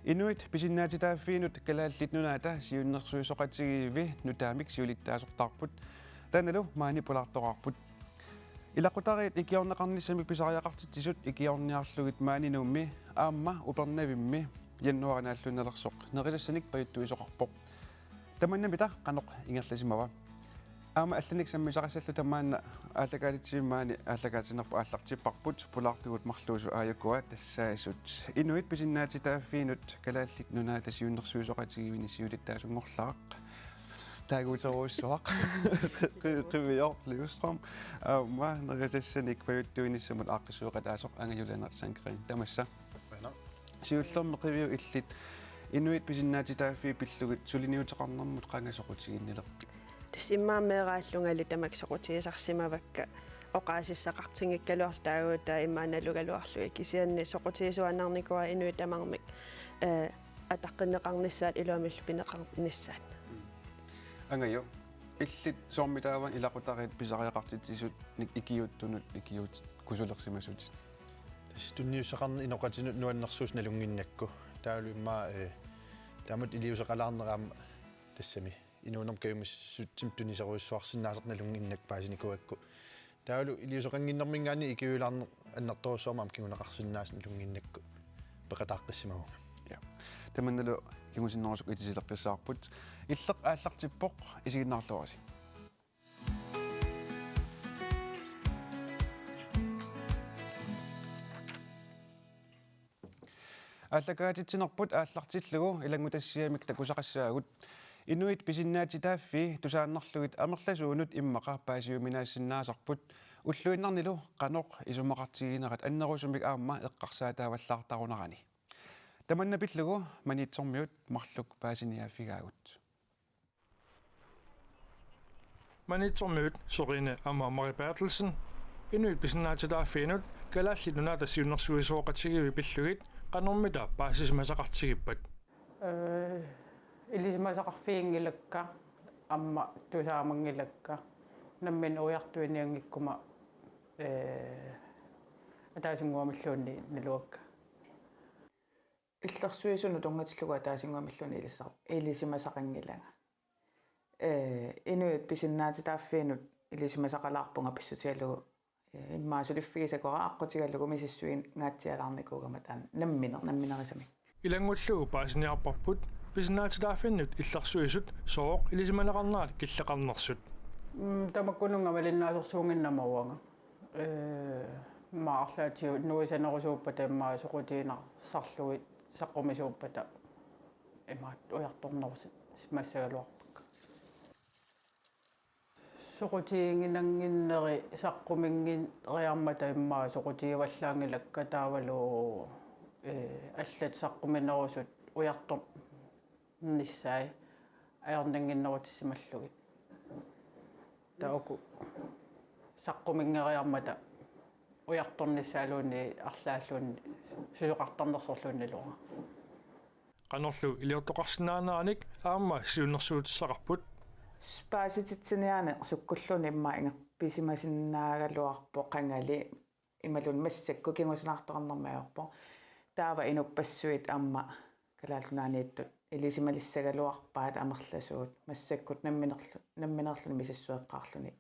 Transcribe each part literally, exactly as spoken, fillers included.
Inuit pisinnaatitaaffiinut Kalaallit Nunaata siunnersuisoqatigiivi nutaamik siulittaasortaarput. Taannalu maani pulaartoraarput. Ilaqutariit ikiorneqarnissamik pisariaqartitsisut ikiorniarlugit maani Nuummi aamma Upernavimmi januaari naalluinnalersoq nerisassanik pajuttuisoqarpoq. Tamannamita qanoq ingerlasimava? Aamma allanik sammisaqassalluta maanna aallakaatitsivimmi maani aallakaatitsinerput aallartipparput, pulaartugut marluusut aajukua tassaasut. Inuit pisinnaatitaaffiinut Kalaallit Nunaata siunnersuisoqatigiivini siulittaasunngorlaaq. Taaguuterujussuaq. Qi-, Qiviorq Livstrøm. Aamma nerisassanik pajuttuinissamut aaqqissueqataasoq Angajulana Sandgreen. Tamassa. Aana. Siullermik Qiviup illit inuit pisinnaatitaaffii pillugit suliniuteqarnermut qanga soqutiginnilerpit? Tassa immaqa meeraallungali tamakku soqutigisarsimavakka oqaasissaqartinngikkaluarluta taaguutaa immaqa nalugaluarlugit, kisianni soqutigisuaannarnikuuara inuit tamarmik, eh, ataqqinneqarnissaat iluamillu pineqarnissaat. Mm. Angaju, illit soormitaava ilaqutariit pisariaqartitsisut nik-, ikiuuttunut ikiuutikusulersimasutit? Tassa tunniussaqarneq inoqatinut nuannersuusoq nalunnginnakku. Taavalu immaqa, eh, taamatut iliuuseqalaarneq aamma tassami inuunermi kajumissutsimik tuniserujussuarsinnaasarneq nalunnginnakku paasinikuugakku. Taavalu iliuuseqannginnerminngaanniit ikiuulaarneq annertoorujussuarmik aamma kinguneqarsinnaasoq nalunnginnakku peqataaqqissimavunga. Ja. Tamannalu kingusinnerusukkut itisileqqissaarput. Illeq aallartippoq, isiginnaarluarisi. Aallakaatitsinerput aallartillugu ilanngutassiamik takusaqassaagut. Inuit pisinnaatitaaffii tusaannarlugit amerlasuunut immaqa paasiuminaassinnaasarput, ulluinnarnilu qanoq isumaqartiginerat annerusumik aamma eqqarsaataavallaartarunarani. Tamanna pillugu Maniitsormiut marluk paasiniaaffigaagut. Maniitsormiut Sørine aamma Mari Berthelsen inuit pisinnaatitaaffiinut Kalaallit Nunaata siunnersuisoqatigiivi pillugit qanormita paasisimasaqartigippat? Eh, ilisimasaqarfiginngilakka, aamma tusaamanngilakka, nammineq ujartuinianngikkuma, eh, ataasinnguamilluunniit naluakka. Illersuisunut tunngatillugu ataasinnguamilluunniit ilisar-, ilisimasaqanngilanga. Eh, inuit pisinnaatitaaffiinut ilisimasaqalaarpunga pissutigalugu, eh, immaqa suliffigisakora aqqutigalugu misissuingaatsialaarnikuugama taanna nammineq, namminerisami. Ilanngullugu paasiniarparput pisinnaatitaaffinnut illersuisut sooq ilisimaneqarnerat killeqarnersut. Mm, tamakkununnga malinnaasorsuunnginnama uanga. Eh, immaqa arlaatigut nuisanerusuuppata immaqa soqutiginnarsarlugit saqqumisuuppata imaattoq ujartornerusimassagaluarpakka. Soqutiginannginneri saqquminngeriarmata immaqa soqutigivallaanngilakka taavalu, eh, allat saqquminerusut ujartornissaat ajornannginnerussimallugit. Taava uku saqquminngeriarmata ujartornissaaluunniit arlaalluunniit susoqartarnersorluunniit naluara. Qanorlu iliortoqarsinnaaneranik aamma siunnersuutissaqarput. Paasititsiniaaneq sukkulluunniit immaqa ingerpisimasinnaagaluarpoq qangali imaluunniit massakkut kingusinaartoqarnermik ajorpoq. Taava inuppassuit aamma Kalaallit Nunaanniittut ilisimalissagaluarpaat amerlasuut massakkut namminerlu-, nammineerluni misissueqqaarluni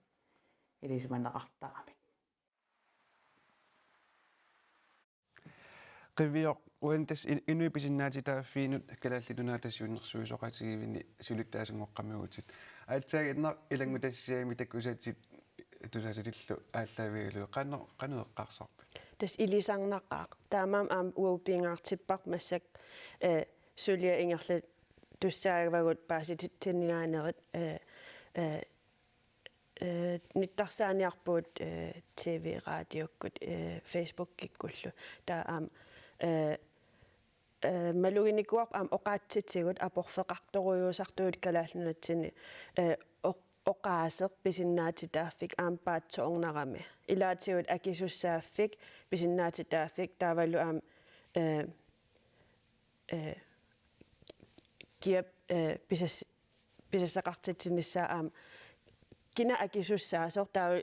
ilisimaneqartaramik. Qiviorq, uani tassa in-, inuit pisinnaatitaaffiinut Kalaallit Nunaata siunnersuisoqatigiivini siulittaasunngoqqammiuutit. Aatsaaginnaq ilanngutassiami takusatit tusaasatillu aallaavigalugu qanoq, qanoq eqqarsarpit? Tassa ilisarnaqaaq. Taamaammat aamma uagut pingaartipparput massakkut, eh, suliat ingerlatussaavagut paasititsiniaanerit, eh, eh, eh, nittarsaaniarpugut, eh, T V, radiokkut, eh, Facebookikkullu. Taava aamma, eh, eh, maluginikuuarput aamma oqaatsitigut aporfeqartorujussuusartugut Kalaallit Nunatsinni, eh, oq-, oqaaseq pisinnaatitaaffik aamma paatsoornarami. Ilaatigut akisussaaffik, pisinnaatitaaffik, taavalu aamma, eh, eh, kiap, eh, pisas-, pisassaqartitsinissaa aamma kina akisussaasoq taava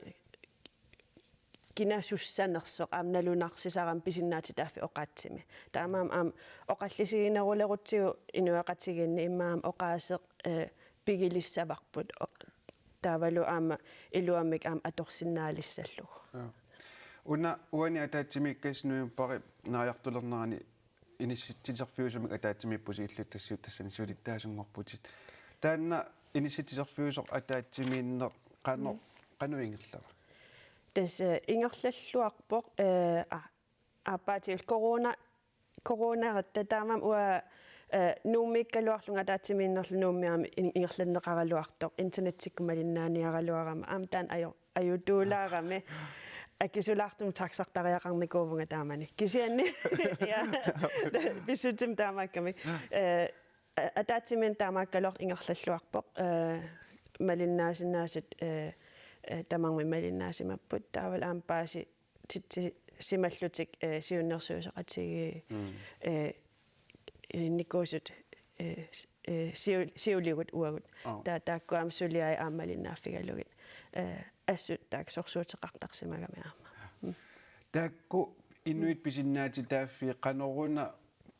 kinasussanersoq aamma nalunarsisarami pisinnaatitaaffii oqaatsimi. Taamaammat aamma oqallisiginerulerutsigu inuiaqatigiinni immaqa aamma oqaaseq, eh, pigilissavarput. O-, taavalu aamma iluamik aamma atorsinnaalissallugu. Ja. Una uani ataatsimiikkassaq novembari naajartulernerani inissitsiterfiusumik ataatsimiippusi illit tassi-, tassani siulittaasunngorputit. Taanna inissitsiterfiusoq ataatsimiinneq qanoq, mm, qanoq ingerlava? Tassa ingerlalluarpoq, eh, a-, aappaatigullu corona, coronaratta taamaammat uanga, eh, Nuummiikkaluarlunga ataatsimiinnerlu Nuummi aamma in-, ingerlanneqaraluartoq internetsikkut malinnaaniaraluarama aamma taanna ajo-, ajutuulaarami. Akisulaartumik taxartariaqarnikuuvunga taamani. Kisianni, ja, pissutsimik taamaakkami. Eh, a-, ataatsimiinneq taamaakkaluartoq ingerlalluarpoq. Eh, malinnaasinnaasut, eh, eh, tamarmik malinnaasimappugut. Taavalu aamma paasititsisimallutik, eh, siunnersuisoqatigiit, mm, eh, eh, nikuusut, eh, s-, eh, siu-, siuligut uagut. Oh. Ta-, taakku aamma suliai aamma malinnaaffigalugit. Eh, assut taakku sorsuuteqartarsimagami aamma. Mm. Taakku inuit pisinnaatitaaffii qanoruna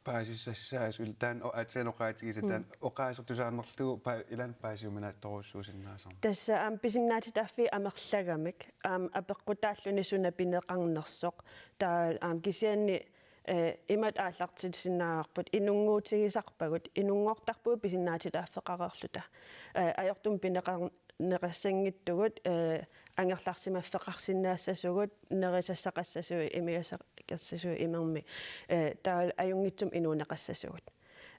paasisassaasut, taanna o-, aatsaat oqaatigisat, taanna, mm, oqaaseq tusaanerlugu pa-, ilaanni paasiuminaatsorujussuusinnaasarmat? Tassa aamma pisinnaatitaaffii amerlagamik, aamma apeqqutaalluni suna pineqarnersoq. Taava aamma kisianni, eh, imatut aallartitsisinnaavarput inunnguutigisarpagut, inunngortarpugut pisinnaatitaaffeqareerluta. Eh, ajortumik pineqar-, neqassanngitsugut, eh, angerlarsimaffeqarsinnaassasugut, nerisassaqassasugut, imigassaqassasugut imermik, eh, taavalu ajunngitsumik inuuneqassasugut.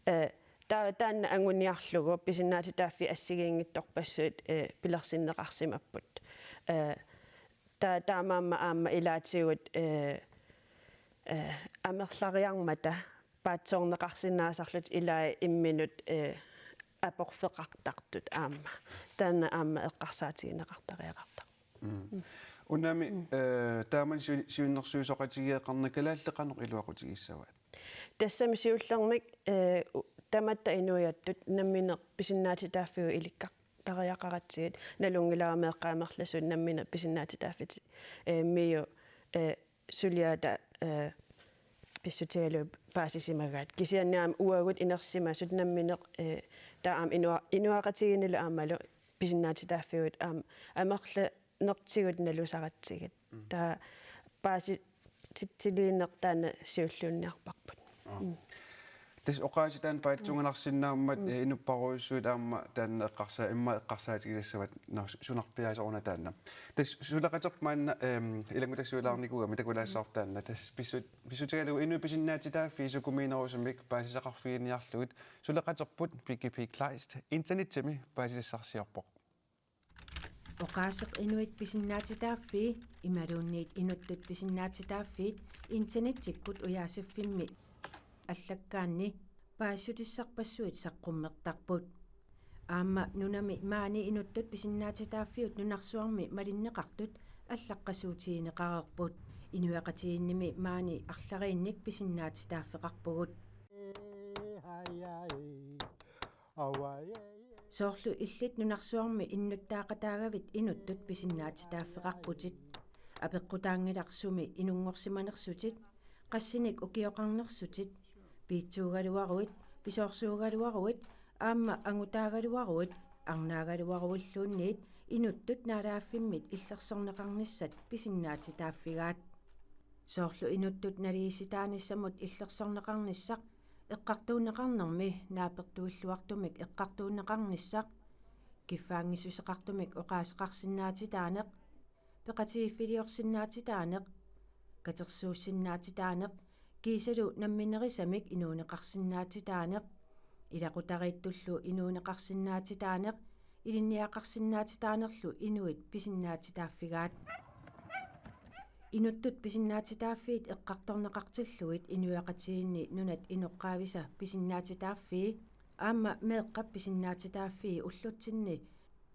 Eh, ta-, taanna anguniarlugu pisinnaatitaaffii assigiinngitsorpassuit, eh, pilersinneqarsimapput. Eh, ta-, taamaammat aamma ilaatigut, eh, eh, amerlariarmata paatsoorneqarsinnaasarlutik ilai imminut, eh, aporfeqartartut aamma. Taanna aamma eqqarsaatigineqartariaqartarpoq. Mm. Mm. Unami, mm, eh, taamani siu-, siunnersuisoqatigeeqarnera kalaallit qanoq iluaqutigissavaat? Tassami siullermik, eh, u-, tamatta inuiattut nammineq pisinnaatitaaffigut ilikkartariaqaratsigit, nalunngilara meeqqat amerlasuut nammineq pisinnaatitaaffitit, eh, MIO, eh, suliata, eh, pissutigalugu paasisimagaat. Kisianni aamma uagut inersimasut nammineq, eh, taava aamma inua-, inuiaqatigiinnilu aammalu pisinnaatitaaffigut aamma amerlanertigut nalusaratsigit. Mm. Taava paasititsiliineq taanna siulliunniarparput. Aa. Mm. Tassa oqaasii taanna paatsuunganarsinnaammat, mm, eh, inupparujussuit aamma taanna eqqarsaa-, immaqa eqqarsaatigisassavaat, nå, su-, sunarpiaaseruna taanna. Tassa suleqaterput maanna, ehm, ilanngutassiulaarnikuugami takulaassavarput taanna. Tassa pissut-, pissutigalugu inuit pisinnaatitaaffii sukumiinerusumik paasisaqarfiginiarlugit suleqaterput Piggy Pig Kleist internetsimi paasisassarsiorpoq. Oqaaseq inuit pisinnaatitaaffii imaluunniit inuttut pisinnaatitaaffiit internetsikkut ujaasiffimmi allakkaanni paasissutissarpassuit saqqummertarput. Aamma nunami maani inuttut pisinnaatitaaffiit nunarsuarmi malinneqartut allaqqasuutigineqareerput. Inuiaqatigiinnimi maani arlariinnik pisinnaatitaaffeqarpugut. Soorlu illit nunarsuarmi innuttaaqataagavit inuttut pisinnaatitaaffeqarputit. Apeqqutaanngilaq sumi inunngorsimanersutit, qassinik ukioqarnersutit, piitsuugaluaruit, pisoorsuugaluaruit, aamma angutaagaluaruit, arnaagaluaruilluunniit inuttut naalaaffimmit illersorneqarnissat pisinnaatitaaffigaat. Soorlu inuttut naligiissitaanissamut illersorneqarnissaq, eqqartuunneqarnermi naapertuilluartumik eqqartuunneqarnissaq, kiffaanngissuseqartumik oqaaseqarsinnaatitaaneq, peqatigiiffiliorsinnaatitaaneq, katersuussinnaatitaaneq, kiisalu namminerisamik inuuneqarsinnaatitaaneq, ilaqutariittullu inuuneqarsinnaatitaaneq, ilinniagaqarsinnaatitaanerlu inuit pisinnaatitaaffigaat. Inuttut pisinnaatitaaffiit eqqartorneqartillugit inuiaqatigiinni nunat inoqqaavisa pisinnaatitaaffii aamma meeqqap pisinnaatitaaffii ullutsinni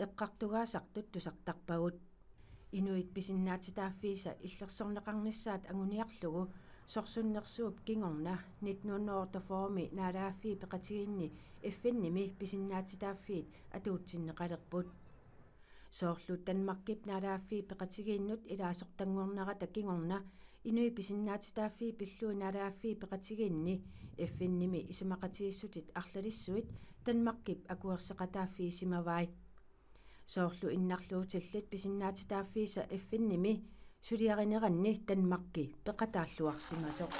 eqqartugaasartut tusartarpagut. Inuit pisinnaatitaaffiisa illersorneqarnissaat anguniarlugu sorsunnersuup kingorna nitten hundrede og otteogfyrre-mi naalagaaffii peqatigiinni F N-imi pisinnaatitaaffiit atuutsinneqalerput. Soorlu Danmarkip naalagaaffii peqatigiinnut ilaasortanngornerata kingorna inuit pisinnaatitaaffii pillugit naalagaaffii peqatigiinni F N-imi isumaqatigiissutit arlalissuit Danmarkip akuerseqataaffigisimavai. Soorlu innarluutillit pisinnaatitaaffiisa F N-imi suliarineranni Danmarki peqataalluarsimasoq.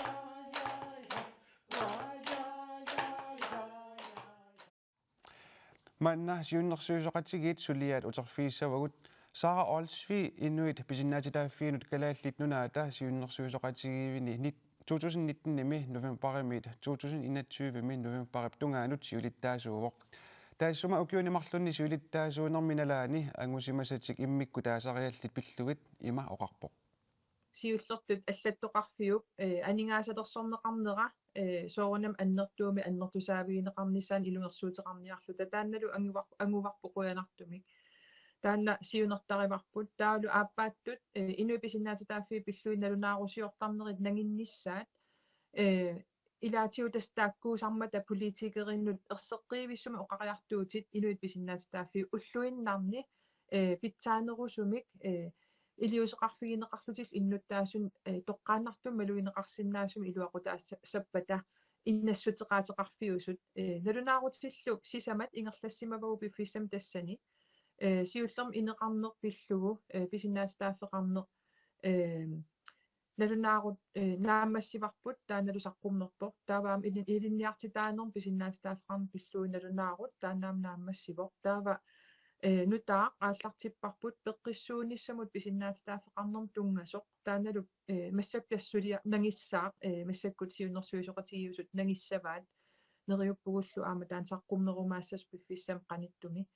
Manna siunnersuisoqatigiit suliaat uterfigissavagut. Sara Olsvig Inuit pisinnaatitaaffiinut Kalaallit Nunaata siunnersuisoqatigiivini nit-, to tusind nitten-imi novembarimiit to tusind enogtyve-mi novembarip tungaanut siulittaasuuvoq. Taassuma ukiuni marlunni siulittaasuunermi nalaani angusimasatik immikkut taasariallit pillugit ima oqarpoq. Siullertut allattoqarfiup, eh, aningaasalersorneqarnera, eh, soorunami annertuumik annertusaavigineqarnissaanut ilungersuuteqarniarluta. Taannalu anguvar-, anguvarput qujanartumik. Taanna siunertarivarput. Taavalu aappaattut, eh, inuit pisinnaatitaaffii pillugit nalunaarusiortarnerit nanginnissaat, eh, ilaatigut tassa taakkuusarmata politikerinnut erseqqivissumik oqariartuutit inuit pisinnaatitaaffii ulluinnarni, eh, pitsaanerusumik, eh, iliuuseqarfigineqarlutillu innuttaasunut, eh, toqqaannartumik malugineqarsinnaasumik iluaqutaassappata inassuteqaateqarfiusut, eh, nalunaarutillu sisamat ingerlassimavagut piffissami tassani, eh, siullermik ineqarneq pillugu, eh, pisinnaatitaaffeqarneq, eh, nalunaarut, eh, naammassivarput, taannalu saqqummerpoq. Taava aamma ilin-, ilinniartitaanermut pisinnaatitaaffeqarneq pillugu nalunaarut, taanna aamma naammassivoq. Taava, eh, nutaaq aallartipparput peqqissuunissamut pisinnaatitaaffeqarnermut tunngasoq. Taannalu, eh, massakkut tassa suliaq nangissaaq, eh, massakkut siunnersuisoqatigiissut nangissavaat. Neriuppugullu aamma taanna saqqummerumaassasoq piffissami qanittumi.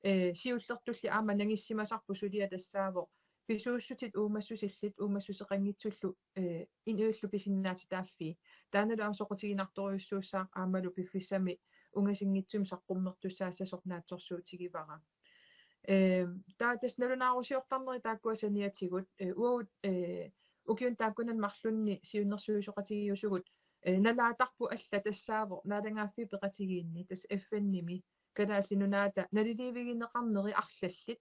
Eh, siullertulli aamma nangissimasarput suliaq tassaavoq pisuussutit uumassusillit uumassuseqanngitsullu, eh, inuillu pisinnaatitaaffii. Taannalu aamma soqutiginartorujussuussaaq aammalu piffissami ungasinngitsumi saqqummertussaassasoq naatsorsuutigivara. Eh, taava tassa nalunaarusiortarnerit taakkua saniatigut, eh, uagut, eh, ukiuni taakkunani marlunni siunnersuisoqatigiiusugut, eh, nalaatarput allat tassaavoq naalagaaffiit peqatigiinni, tassa F N-imi, Kalaallit Nunaata naliliivigineqarneri arlallit,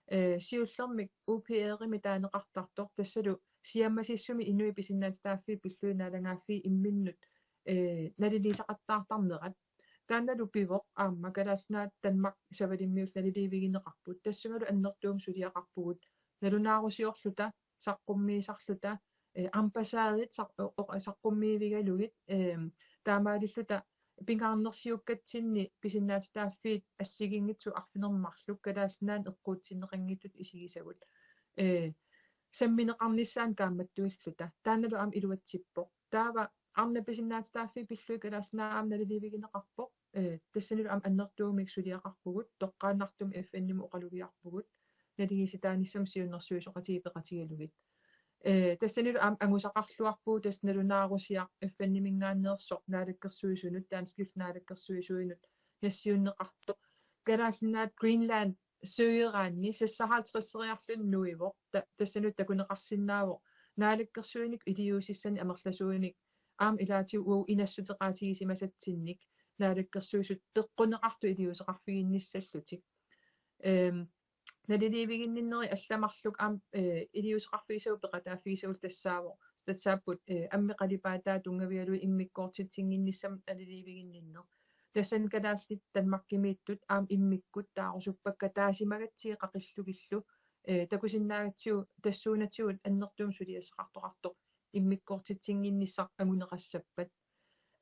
eh, siullermik U P R-imi taaneqartartoq, tassalu siammasissumi inuit pisinnaatitaaffii pillugit naalagaaffii imminnut, eh, naliliisaqattaartarnerat. Taannalu pivoq aamma Kalaallit Nunaat Danmark Savalimmiullu naliliivigineqarput. Tassungalu annertuumik suliaqarpugut. Nalunaarusiorluta, saqqummiisarluta, eh, ambassadit saq-, o-, o-, saqqummiivigalugit, eh, taamaalilluta pingaarnersiukkatsinni pisinnaatitaaffiit assigiinngitsut arfineq-marluk Kalaallit Nunaannut eqquutsinneqanngitsutut isigisagut, eh, sammineqarnissaannut kaammattuilluta. Taannalu aamma iluatsippoq. Taava arnat pisinnaatitaaffii pillugit Kalaallit Nunaat aamma naliliivigineqarpoq. Eh, tassanilu aamma annertuumik suliaqarpugut, toqqaannartumik F N-imut oqalugiarpugut, naligiissitaanissamut siunnersuisoqatigiit peqatigalugit. Eh, tassanilu aamma angusaqarluarpugut tassa nalunaarusiaq F N-iminngaanneersoq naalakkersuisunut, danskillu naalakkersuisuinut nassiunneqartoq. Kalaallit Nunaat Greenland søgeraanni seksoghalvtredseriarluni nuivoq, ta-, tassanilu takuneqarsinnaavoq naalakkersuinikkut iliuusissanik amerlasuunik aamma ilaatigut uagut inassuteqaatigisimasatsinnik naalakkersuisut peqquneqartut iliuuseqarfiginnissallutik. Ehm, naliliiviginninnerit allat marluk aamma, eh, iliuuseqarfigisagut peqataaffigisagut tassaavoq, tassaapput, eh, ammip qalipaataa tunngavigalugit immikkoortitsinnginnissamut naliliiviginninneq. Tassani kalaallit Danmarkimiittut aamma immikkut taarusuppakka taasimagatsigit qaqillugillu, eh, takusinnaagatsigu tassuunatigut annertuumik suliassaqartoqartoq immikkoortitsinnginnissaq anguneqassappat.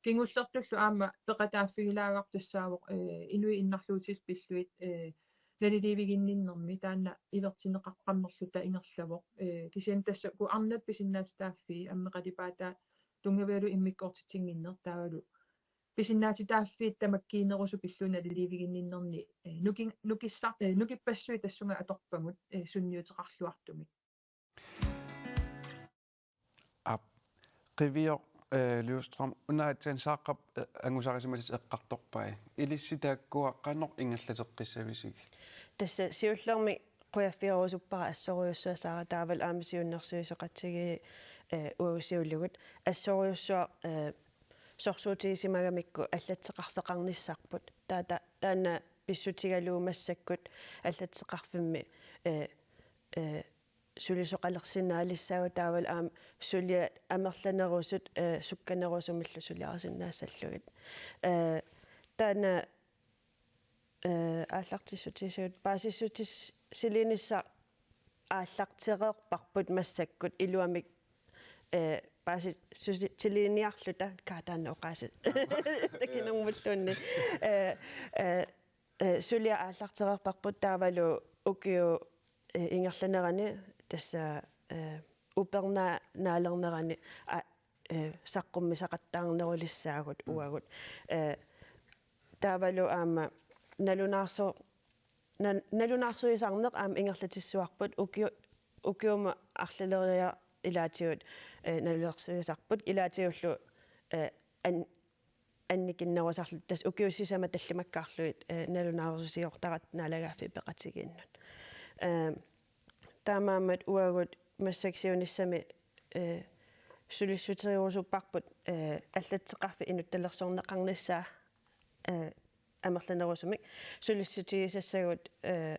Kingullertullu aamma peqataaffigilaagarput tassaavoq, eh, inuit innarluutillit pillugit, eh, naliliiviginninnermi taanna ivertinneqaqqammerluta ingerlavoq. Eh, kisianni tassa uku arnat pisinnaatitaaffii ammip qalipaataa tunngavigalugit immikkoortitsinnginneq taavalu pisinnaatitaaffiit tamakkiinerusut pillugit naliliiviginninnerni, eh, nuki-, nukissa-, eh, nukippassuit tassunga atorpagut, eh, sunniuteqarluartumik. Aap, Qivioq, eh, Løvstrøm, una aatsaat Saaqqap, eh, angusarisimasasoq eqqartorpai. Ilissi taakkua qanoq ingerlateqqissavisigit? Tassa siullermik qujaffigerusuppara assorujussuaq Sara taavalu aamma siunnersuisoqatigiit, eh, uagut siulliullugit. Assorujussuaq, eh, sorsuutigisimagamikku allatseqarfeqarnissarput. Taava ta-, taanna pissutigalugu massakkut allateqarfimmi, eh, eh, sulisoqalersinnaalissaagut taavalu aamma suliat amerlanerusut, eh, sukkanerusumillu suliarisinnaassallugit. Eh, taanna, eh, aallartissutigisagut paasissutissiliinissaq aallartereerparput massakkut iluamik, eh, paasissutissiliiniarluta kaataanna oqaasi takinermulluunniit. Eh, eh, eh, suliaq aallartereerparput taavalu ukiup, eh, ingerlanerani tassa, eh, upernaa-, naalernerani a-, eh, saqqummisaqattaarnerulissaagut uagut. Eh, taavalu aamma nalunaarso-, na-, nalunaarsuisarneq aamma ingerlatissuarput ukiu-, ukiumut arlaleriarluta ilaatigut, eh, nalunaarsuisarput ilaatigullu, eh, an-, annikinnerusarluta tassa ukiut sisamat tallimakkaarlugit, eh, nalunaarusiortaratta naalagaaffiit peqatigiinnut. Eh, taamaammat uagut massakkut siunissami, eh, sulissutigerusupparput, eh, allateqarfik inuttalersorneqarnissaa, eh, amerlanerusumik sulissutigisassagut, eh,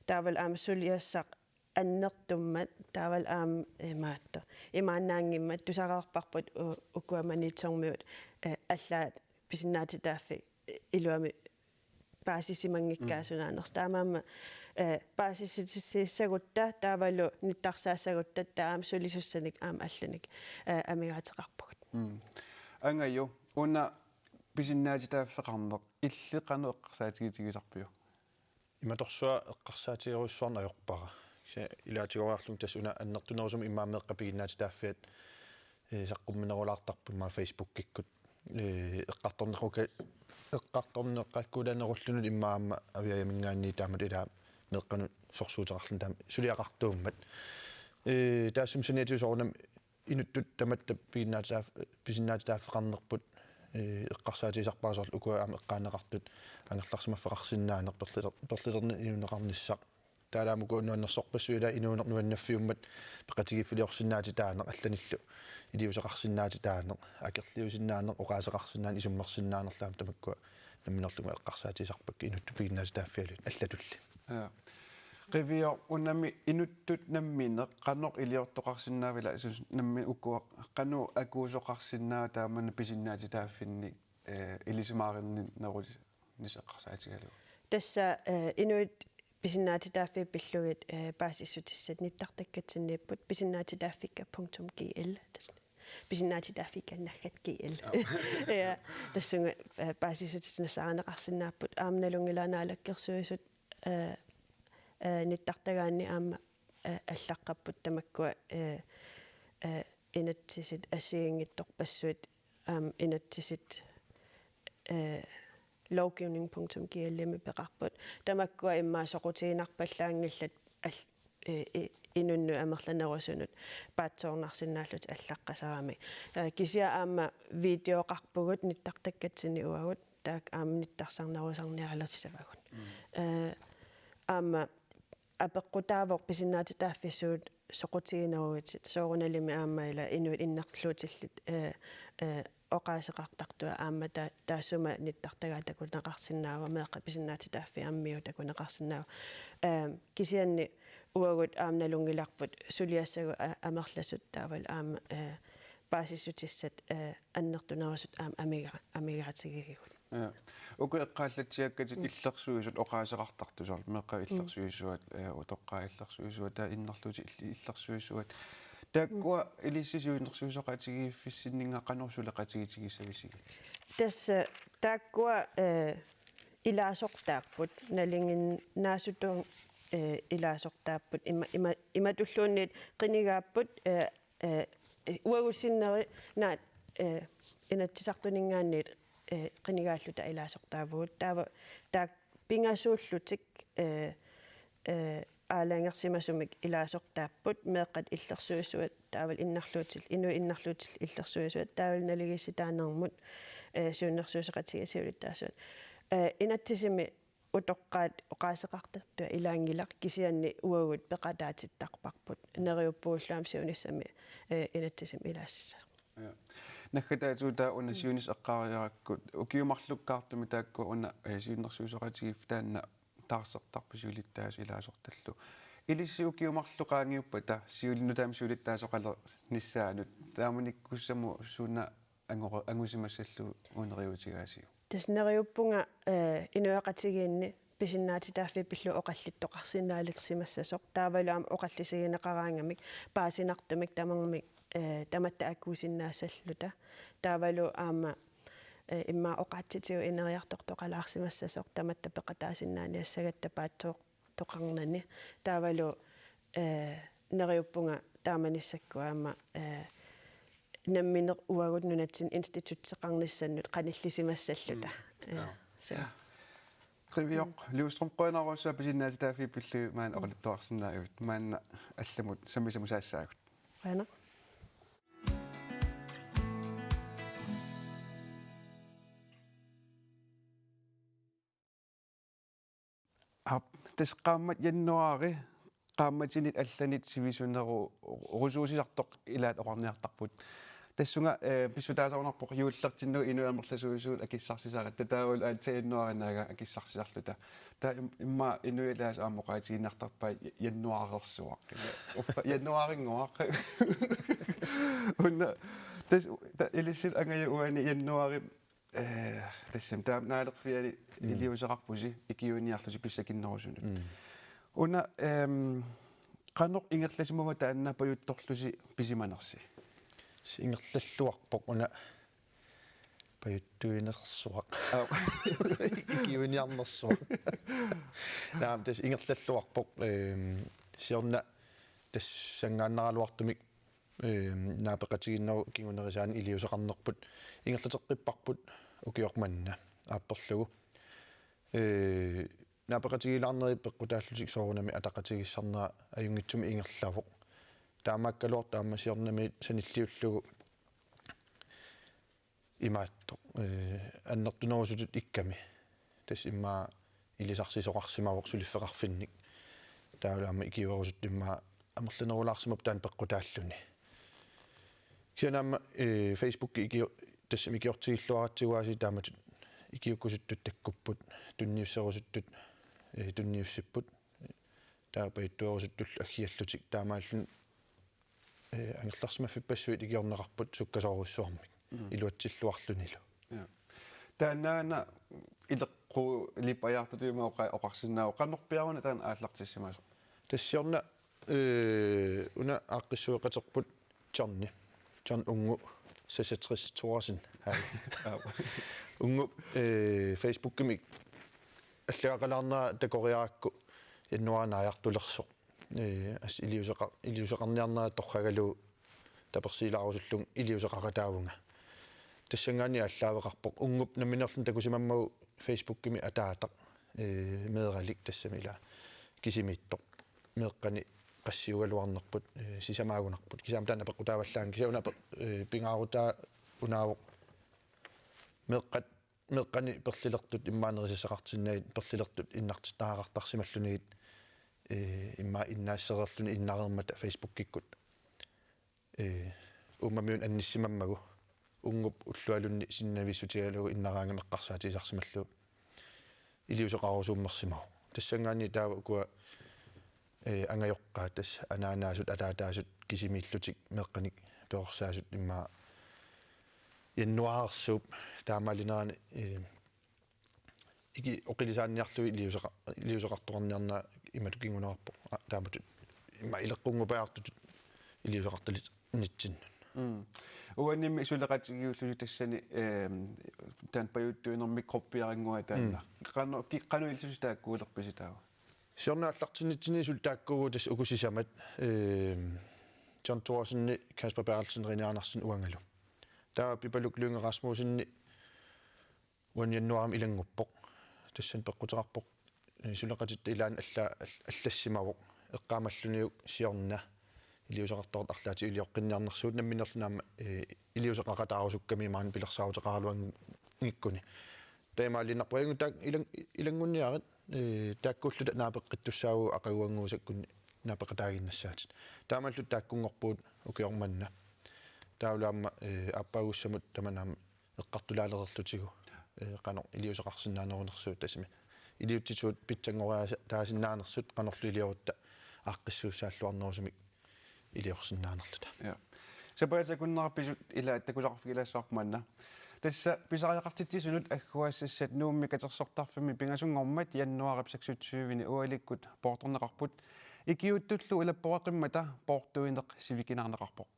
taavalu aamma suliassaq annertummat taavalu aamma, eh, imaattoq imaannaanngimmat tusareerparput u-, ukua Maniitsormiut, eh, allaat pisinnaatitaaffik iluamik paasisimanngikkaat sunaanersoq. Taamaammat, eh, paasissutissagutta taavalu nittarsaassagutta taava aamma sulisussanik aamma allanik, eh, amigaateqarpugut. Mm. Angaju, una pisinnaatitaaffeqarneq illit qanoq eqqarsaatigitigisarpiuk? Imatorsuaq eqqarsaatigerujussuarneq ajorpara. Kisianni ilaatigoriarlunga tassa una annertunerusumik immaqa meeqqat piginnaatitaaffiat, eh, saqqumminerulaartarput immaqa Facebookikkut. Eh, eqqartorneqqa-, eqqartorneqakkulanerullunut immaqa aamma Aviajaminngaanniit taamatut ilaa meeqqanut sorsuuteqarluni taama suliaqartuummat. Eh, taassuma saniatigut soorunami inuttut tamatta piginnaatitaaf-, pisinnaatitaaffeqarnerput, eh, eqqarsaatigisarpara soorlu ukua aamma eqqaaneqartut angerlarsimaffeqarsinnaaneq perliler-, perlilerneq inuuneqarnissaq. Taavalu aamma uku nuannersorpassuit ilaa inuuneq nuannaffiummat peqatigiiffiliorsinnaatitaaneq allanillu iliuuseqarsinnaatitaaneq, akerliusinnaaneq, oqaaseqarsinnaaneq, isummersinnaanerlu aamma tamakkua nammineerlunga eqqarsaatigisarpakka inuttut piginnaatitaaffialuit allatulli. Ja. Qiviaq, unami inuttut nammineq qanoq iliortoqarsinnaava ilaa, ilaa nammineq ukua qanoq akuusoqarsinnaava taamani pisinnaatitaaffinnik, eh, ilisimaarinninnerusut eqqarsaatigalugu. Tassa, eh, inuit pisinnaatitaaffiit pillugit, eh, paasissutissat nittartakkatsinniipput pisinnaatitaaffikka punktum G L, tassa pisinnaatitaaffikka naggat G L. Aap. Ja, tassunga, eh, paasissutissat nassaarineqarsinnaapput aamma nalunngilara Naalakkersuisut, eh, eh, nittartagaanni aamma, eh, allaqqapput tamakkua, eh, eh, inatsisit assigiinngitsorpassuit aamma inatsisit, eh, lovgivning punktum G L-imi peqarput. Tamakkua immaqa soqutiginarpallaanngillat al-, eh, i-, inunnut amerlanerusunut paatsoornarsinnaallutik allaqqasaramik. Eh, kisianni aamma videoqarpugut nittartakkatsinni uagut, taakku aamma nittarsarnerusarniaralissavagut. Mm. Eh, aamma apeqqutaavoq pisinnaatitaaffik suut soqutiginerusutit, soorunalimi aamma ilaa inuit innarluutillit, eh, eh, oqaaseqartartut aamma ta-, taassuma nittartagaat takuneqarsinnaavoq, meeqqat pisinnaatitaaffii aamma MIO takuneqarsinnaavoq. Eh, kisianni uagut aamma nalunngilarput suliassagut a-, amerlasut taavalu aamma, eh, paasissutissat, eh, annertunerusut aamma amiga-, amigaatigigigut. Ja. Uku eqqaallatsiakkatit illersuisut oqaaseqartartut soorlu meeqqat illersuisuat, eh, utoqqaat illersuisuat, taava innarluutit ill-, illersuisuat. Taakkua ilissi siunnersuisoqatigiiffissinninnga qanoq suleqatigiissinnaavisigit? Tassa taakkua, eh, ilaasortaapput, nalinginnaasutut, eh, ilaasortaapput, ima-, ima-, imatulluunniit qinigaapput, eh, eh, uagut sinneri naak, eh, Inatsisartuninngaanniit, eh, qinigaalluta ilaasortaavugut. Taava, taava pingasuullutik, eh, eh, aalajangersimasumik ilaasortaapput, meeqqat illersuisuat, taavalu innarluutillu, inuit innarluutillu illersuisuat, taavalu naligiissitaanermut, eh, siunnersuisoqatigiit siulittaasuat. Eh, inatsisimi utoqqaat oqaaseqartartut ilaanngilaq, kisianni uagut peqataatittarparput. Neriuppugullu aamma siunissami, eh, inatsisimi ilaassissasoq. Ja. Naggataatigut taava una siunissaq eqqaariarakkit ukiut marlukkaartumik taakku una, eh, siunnersuisoqatigiiffik taanna taarsertarput siulittaasup ilaasortallu. Ilissi ukiut marluk qaangiuppata siuli-, nutaamik siulittaasoqalernissaanut taamanikkussamut suna angora-, angusimassallugu una neriuutigaasiuk? Tassa neriuppunga, eh, inuiaqatigiinni pisinnaatitaaffii pillugit oqallittoqarsinnaalersimassasoq. Taavalu aamma oqallisigineqaraangamik paasinartumik tamarmik, eh, tamatta akuusinnaassalluta. Taavalu aamma, eh, immaqa oqaatsitigut ineriartortoqalaarsimassasoq tamatta peqataasinnaaniassagatta paatsooq toqarnani. Taavalu, eh, neriuppunga taamanissakkut aamma, eh, nammineq uagut nunatsinni institutseqarnissannut qanillisimassalluta. Mm. Eh, ja. Så. Ja. Qivioq, Lyustrøm, qujanarsuaq pisinnaatitaaffii pillugit maani oqaluttuarsinnaagavit. Maanna allamut sammisamut saassaagut. Qujanaq. Aap, tassa qaammat januaari, qaammatinit allanit sivisuneru-, -rusuusisartoq ilaat oqarniartarput. Tassunga, eh, pissutaasoqarpoq juullertinnagu inuit amerlasuisuut akissarsisaratta, taavalu aatsaat januaari naagaat akissarsisarluta. Taava im-, immaqa inuit ilaasa aamma oqaatigiinnartarpaat ja-, januaarersuaq. Uffa, januaarinngooq. Una, tassa, ta-, ilissi angajua uani januaari Eh, tassami taama naalerfiani Mm. iliuuseqarpusi ikiuiniarlusi pissakinnerusunut. Mm. Una, ehm, qanoq ingerlasimava taanna pajuttorlusi pisimanersi? Tassa ingerlalluarpoq una pajuttuinersuaq. Aap. Ikiuiniarnersuaq. Naamik, tassa ingerlalluarpoq, ehm, siorna tassanngaannaraluartumik Ehm, naapeqatigiinnerup kingunerisaanik iliuuseqarnerput ingerlateqqipparput ukioq manna aapperlugu. Ee, naapeqatigiilaarneri peqqutaallutik soorunami ataqatigiissaarnera ajunngitsumik ingerlavoq. Taamaakkaluartoq aamma siornamiit sanilliullugu imaattoq, eh, annertunerusutut ikkami. Tassa immaqa ilisarsisoqarsimavoq suliffeqarfinnik. Taavalu aamma ikiuerusuttut immaqa amerlanerulaarsimapput taanna peqqutaalluni. Kisianni aamma, eh, Facebooki ikio-, tassami ikiortigilluaratsigu aasiit taamatut ikiukkusuttut takkupput, tunniusserusuttut, eh, tunniussipput. Taava pajuttuerusuttullu aggiallutik taamaalilluni eh, angerlarsimaffippassuit ikiorneqarput sukkasoorujussuarmik. Mm. Iluatsilluarlunilu. Ja. Taannaana ileqqulippajaartutut ima oqa-, oqarsinnaavoq qanorpiaruna taanna aallartissimasoq? Tassa siorna, eh, una aaqqissueqaterput Johnny. John Unngup seksogtres Thorsen. Hej. Aap. Unngup, eh, Facebookimi allagaqalaarnera takoriarakku januaari naajartulersoq. Ee, assut iliuuseqa-, iliuuseqarniarnera torragalugu tapersiilaarusullugu iliuuseqaqataavunga. Tassanngaanniit aallaaveqarpoq. Unngup nammineerluni takusimammagu Facebookimi ataataq, ee, meeralik tassami ila kisimiittoq. Meeqqani qassiugaluarnerput, ee, sisamaagunarput. Kisianni taanna peqqutaavallaanngilara, kisianni una pe-, ee, pingaarutaa unaavoq meeqqat meeqqani perlilertut immaqa nerisassaqartinnagit, perlilertut innartittariaqartarsimallugit, ee, immaqa innaassereerluni innareermata Facebookikkut. Ee, uummamiuna annissimammagu Unngup ullualunni sinnavissutigaalugu innaraangami eqqarsaatigisarsimallugu iliuuseqarusuummersimavoq. Tassanngaanniit taava ukua, ee, angajoqqaat, tassa anaanaasut ataataasut kisimiillutik meeqqanik perorsaasut immaqa januaarsuup taamaalinerani, ee, iki oqilisaanniarlugit iliuuseqa-, iliuuseqartoqarniarnera imatut kinguneqarpoq. Aa, taamatut immaqa ileqqunngupajaartutut iliuuseqartalitinnitsinnut. Mm. Uanimi suleqatigiillusi tassani, ehm, taanna pajuttuinermik gruppiarannguaa taanna. Mm. Qanoq ki-, qanoq ilillusi taakkuulerpisi taava? Siorna aallartinnitsinni suli taakkuuvugut tassa uku sisamat, ehm, John Thorsen, Kasper Berthelsen, René Andersen uangalu. Taava Pipaluk Lynge Rasmussen uani januaarimi ilannguppoq. Tassani peqquteqarpoq, eh, suleqatitta ilaanni alla-, all-, allassimavoq. Eqqaamalluniuk siorna iliuuseqartoqartoq arlaatigut ilioqqinniarnersugut nammineerluni aamma, eh, iliuuseqaqataarusukkami maani pilersaaruteqaraluanngikkuni. Taamaaliinnarpoq ajunngit taakku ilang-, ilanngunniarit, eh, taakkuulluta naapeqqittussaavugut aqaguannguusakkunni naapeqataaginnassaatit. Taamaalluta taakkunngorpugut ukioq manna. taavalu aamma, eh, aappaagussamut tamanna aamma eqqartulaalereerlutigu, eh, qanoq iliuuseqarsinnaanerunersugut, tassami iliuutsisut pitsanngoriaasinnaanersut qanorlu iliorutta aaqqissuussaalluarnerusumik iliorsinnaanerluta. Ja. Sapaatip akunnera pisut ilaat takusaqarfigilaassavara maanna. Tassa pisariaqartitsisunut agguaassassat Nuummi katersortarfimmi pingasunngormat januaarip seksogtyvende ualikkut poortorneqarput. Ikiuuttullu ulapporeqimmata poortuineq sivikinaarneqarpoq.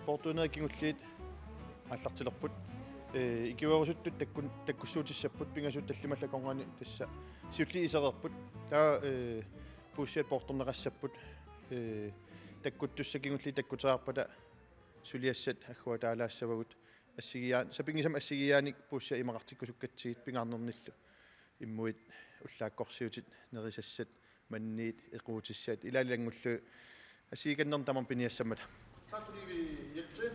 Poortuinerit kingulliit aallartilerput. Ee, ikiuerusuttut takkun-, takkussuutissapput, pingasuut tallimat akornanni tassa siulliit isereerput. Taava, ee, puussiat poortorneqassapput. Ee, takkuttussat kingulliit takkuteriarpata suliassat agguataalaassavagut. Assigiiaan-, sapinngisamik assigiiaanik puussiat imaqartikkusukkatsigit pingaarnernillu. Immuit ullaakkorsiutit, nerisassat, manniit, equutissat, ilaalu ilanngullugu assigiikannernik tamarmik piniassammata. Tak fordi I vil hjælpe til.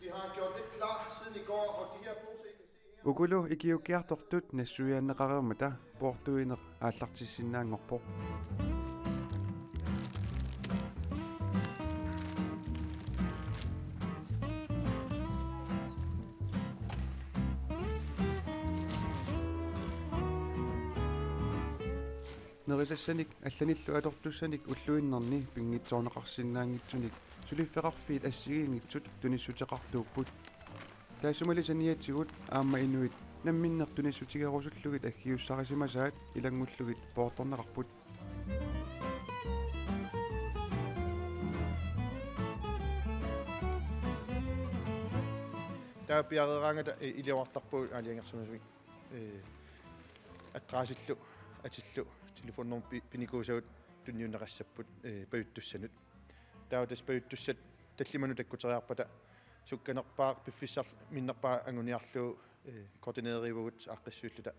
Vi har gjort lidt klar siden i går, og de her poser, I kan se her. Ukulu ikiuukkiartortut nassuiaanneqareermata poortuineq aallartissinnaanngorpoq. Nerisassanik allanillu atortussanik ulluinnarni pinngitsoorneqarsinnaanngitsunik suliffeqarfiit assigiinngitsut tunissuteqartuupput. Taassumali saniatigut aamma inuit namminneq tunissutigerusullugit aggiussarisimasaat ilanngullugit poortorneqarput. Taava piareeraangata, eh, iliorartarpugut aalajangersimasumik. Eh, adressillu atillu telefonnummer pi-, pinikuusagut tunniunneqassapput, eh, pajuttussanut. Taava tassa pajuttussat tallimanut takkuteriarpata sukkanerpaaq piffissaq minnerpaaq anguniarlugu, eh, koordineeriuvugut aaqqissuilluta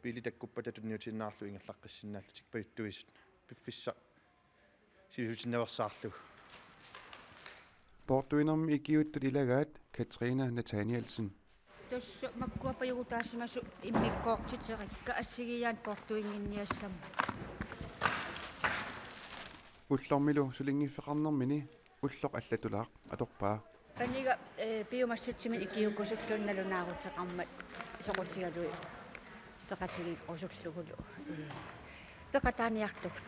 biili takkuppata tunniutiinnarlugu ingerlaqqissinnaallutik pajuttuisut piffissaq sivisutiinnaveersaarlugu. Poortuinermi ikiuuttut ilagaat Katrine Nathanielsen. Tassa makkua pajugutaasimasut immikkoortiterikka assigiiaanik poortuinnginniassammat. Ullormilu sulinngiffeqarnermini ulloq allatulaaq atorpaa. Paniga, eh, piumassutsiminnik ikiuukkusulluunniit nalunaaruteqarmat soqutigalugit peqatigerusullugulu, eh, peqataaniartugut.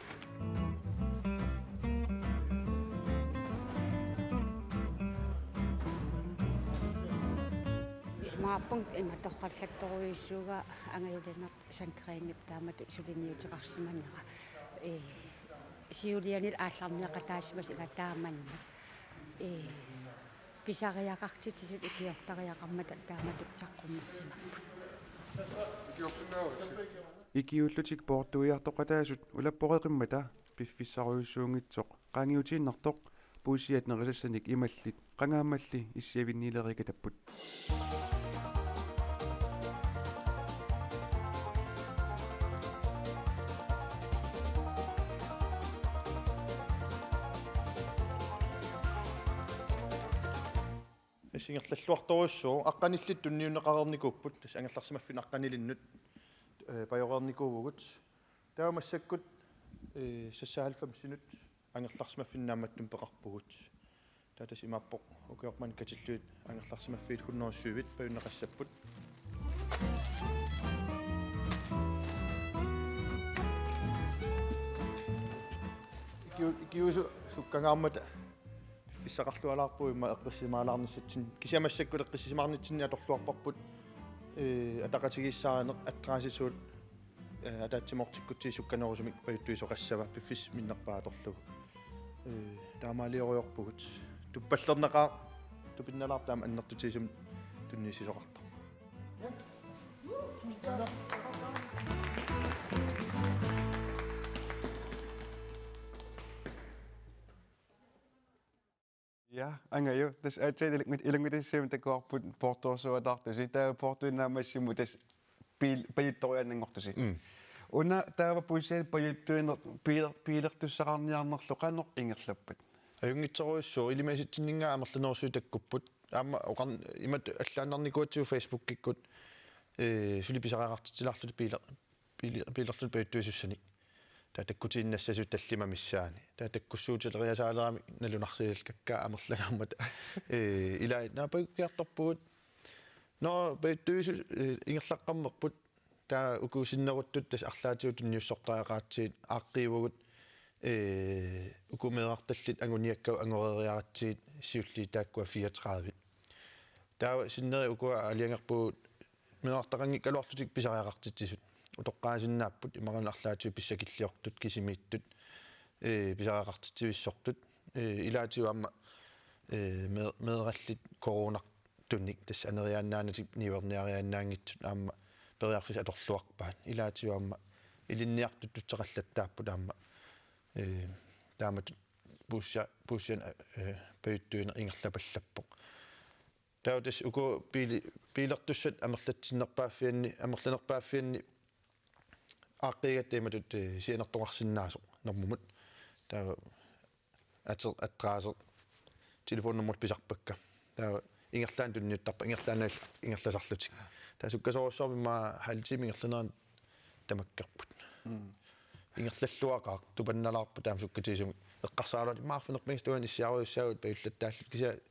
Isumaqarpunga ima torrallattorujussuugaa angajulineq Sandgreenip taamatut suliniuteqarsimanera. Ee, siulianilu aallarniaqataasimasut ila taamanna. Ee, pisariaqartitsisut ikiortariaqarmata taamatut saqqummersimapput. Ikiuullutik poortuiartoqataasut ulapporeqimmata piffissarujussuunngitsoq qaangiutiinnartoq puussiat nerisassanik imallit qangaammalli issiavinniileriikatapput. Tassa ingerlalluartorujussuuvoq, aqqanillit tunniunneqareernikuupput, tassa angerlarsimaffinnut aqqanilinnut, eh, pajoreernikuuvugut. Taava massakkut, eh, seksoghalvfemsinut angerlarsimaffinnut naammattumik peqarpugut. Taava tassa imaappoq ukioq manna katillugit angerlarsimaffiit hundrede syvit pajunneqassapput. Ikiu-, ikiuusut sukkangaarmata piffissaqarlualaarpugut immaqa eqqissisimaalaarnissatsinni. Kisianni massakkut eqqissisimaarnitsinni atorluarparput, ee, ataqatigiissaarineq, adressisuut, ee, ataatsimoortikkutsigit sukkanerusumik pajuttuisoqassava piffissap minnerpaaq atorlugu. Ee, taamaaliorujorpugut. Tuppallernaqaaq, tupinnalaarpoq taama annertutigisumik tunniussisoqartoq. Ja, Angajoq, tassa aatsaat ilanngut-, ilanngutassiami takuarput poortorsuataartusi, taava poortuineq naammassimmut tassa piil-, pajuttoriaannanngortusi. Mm. Una taava puussiap pajuttuineq piiler-, piilertussaqarniarnerlu qanoq ingerlappat? Ajunngitsorujussuuvoq, ilisimasatsinninngaanniit amerlanerusui takkupput. Aamma oqarn-, imatut allaannarnikuugatsigu Facebookikkut, ee, suli pisariaqartitsilaarluta piiler-, biili-, biilerluta pajuttuisussanik. Taava takkutiinnassasut tallimat missaanni. Taava takkussuutileriasaaleramik nalunarsialakkaa amerlangaarmata. Ee, ilaa naapakkiartorpugut. Nå, pajuttuisu-, ee, ingerlaqqammerput. Taava uku sinneruttut tassa arlaatigut tunniussortariaqaratsigu aaqqiivugut, ee, uku meerartallit anguniakkagut angoreeriaratsigit siulliit taakkua fireogtredive. Taava sinneri ukua aalajangerpugut meerartaqanngikkaluarlutik pisariaqartitsisut. Utoqqaasinnaapput imaluunniit arlaatigut pissakilliortut kisimiittut, ee, pisariaqartitsivissortut. Ee, ilaatigut aamma, ee, mee-, meerartallit coronartunik tassa aneriaannaanatik niuerniariaannaanngitsut aamma periarfissat atorluarpaat. Ilaatigut aamma ilinniartut tutseqallattaapput aamma, ee, taamatut puussia-, puussianik, ee, pajuttuineq ingerlapallappoq. Taava tassa uku biili-, biilertussat amerlatsinnerpaaffianni, amerlanerpaaffianni aaqqiigatta imatut, ee, sianertoqarsinnaasoq normumut. Taava ateq, adresse, telefonnummerit pisarpakka. Taava ingerlaannaq tunniuttarpakka, ingerlaannaq ingerlasarlutik. Taava sukkasoorujussuarmik aamma halv time ingerlanerani tamakkerput. Mm. Ingerlalluaqaaq, tupannalaarpoq taama sukkatigisumik. Eqqarsaraluarluta immaqa arfineq-pingasut tungaanut issiarujussuugut pajullattaalluta kisianni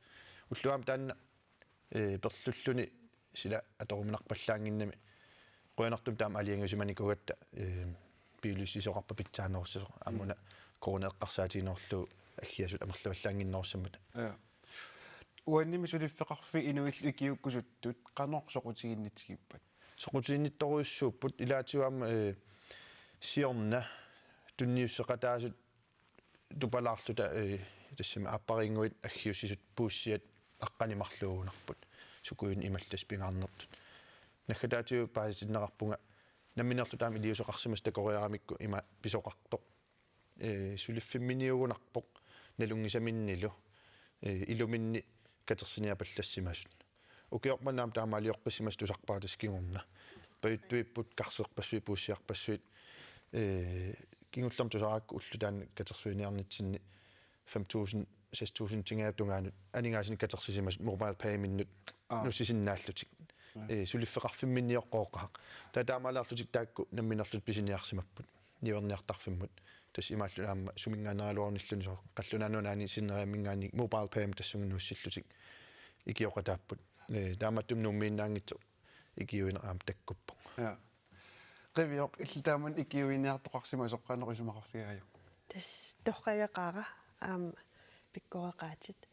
ulloq aamma taanna, ee, perlulluni sila atoruminarpallaannginnami. Qujanartumik taama aalajangiusimanikuugatta, ee, biilersisoqarpat pitsaanerussasoq. Aamma una corona eqqarsaatiginerullugu aggiasut amerlavallaannginnerussammata. Ja. Uannimi suliffeqarfiit inuillu ikiuukkusuttut qanoq soqutiginnitsigippat? Soqutiginnittorujussuupput ilaatigut aamma, ee, siorna tunniusseqataasut tupalaarluta, ee, tassami aappariinnguit aggiussisut puussiat aqqaneq-marluugunarput. Sukujuit imallassuit pingaarnertut. Naggataatigut paasitinneqarpunga nammineerluta aamma iliuuseqarsimasut takoriaramikku ima pisoqartoq. Ee, suliffimminiugunarpoq nalunngisaminnilu, ee, iluminni katersineq-apallassimasut. Ukiorput aamma taamaalioqqissimasut tusarpara tassa kingorna. Pajuttuipput, karserpassuit, puussiarpassuit, ee, kingullermik tusaraakku ulloq taanna katersuiniarnitsinni fem tusind, seks tusind-ingaanniit tungaanut aningaasanik katersisimasut MobilePay-minnut. Aa. Nuussisinnaallutik. Ja. Ee, suliffeqarfimminniuqqooqaaq. Taava taamaalillutik taakku nammineerlutik pisiniarsimapput niuerniartarfimmut. Tassa imaallutik aamma suminngaanneeraluarunilluunniit soorlu Qallunaat Nunaanni sinneriamminngaanniit MobilePay-mik tassunga nuussillutik ikioqataapput. Ee, taamaattumik Nuummiinnaanngitsoq ikiuineq aamma takkuppoq. Ja. Qivioq, illit taamani ikiuiniartoqarsimasoq qanoq isumaqarfigaajuk? Tassa torragaqaara aamma pikkoreqaatit.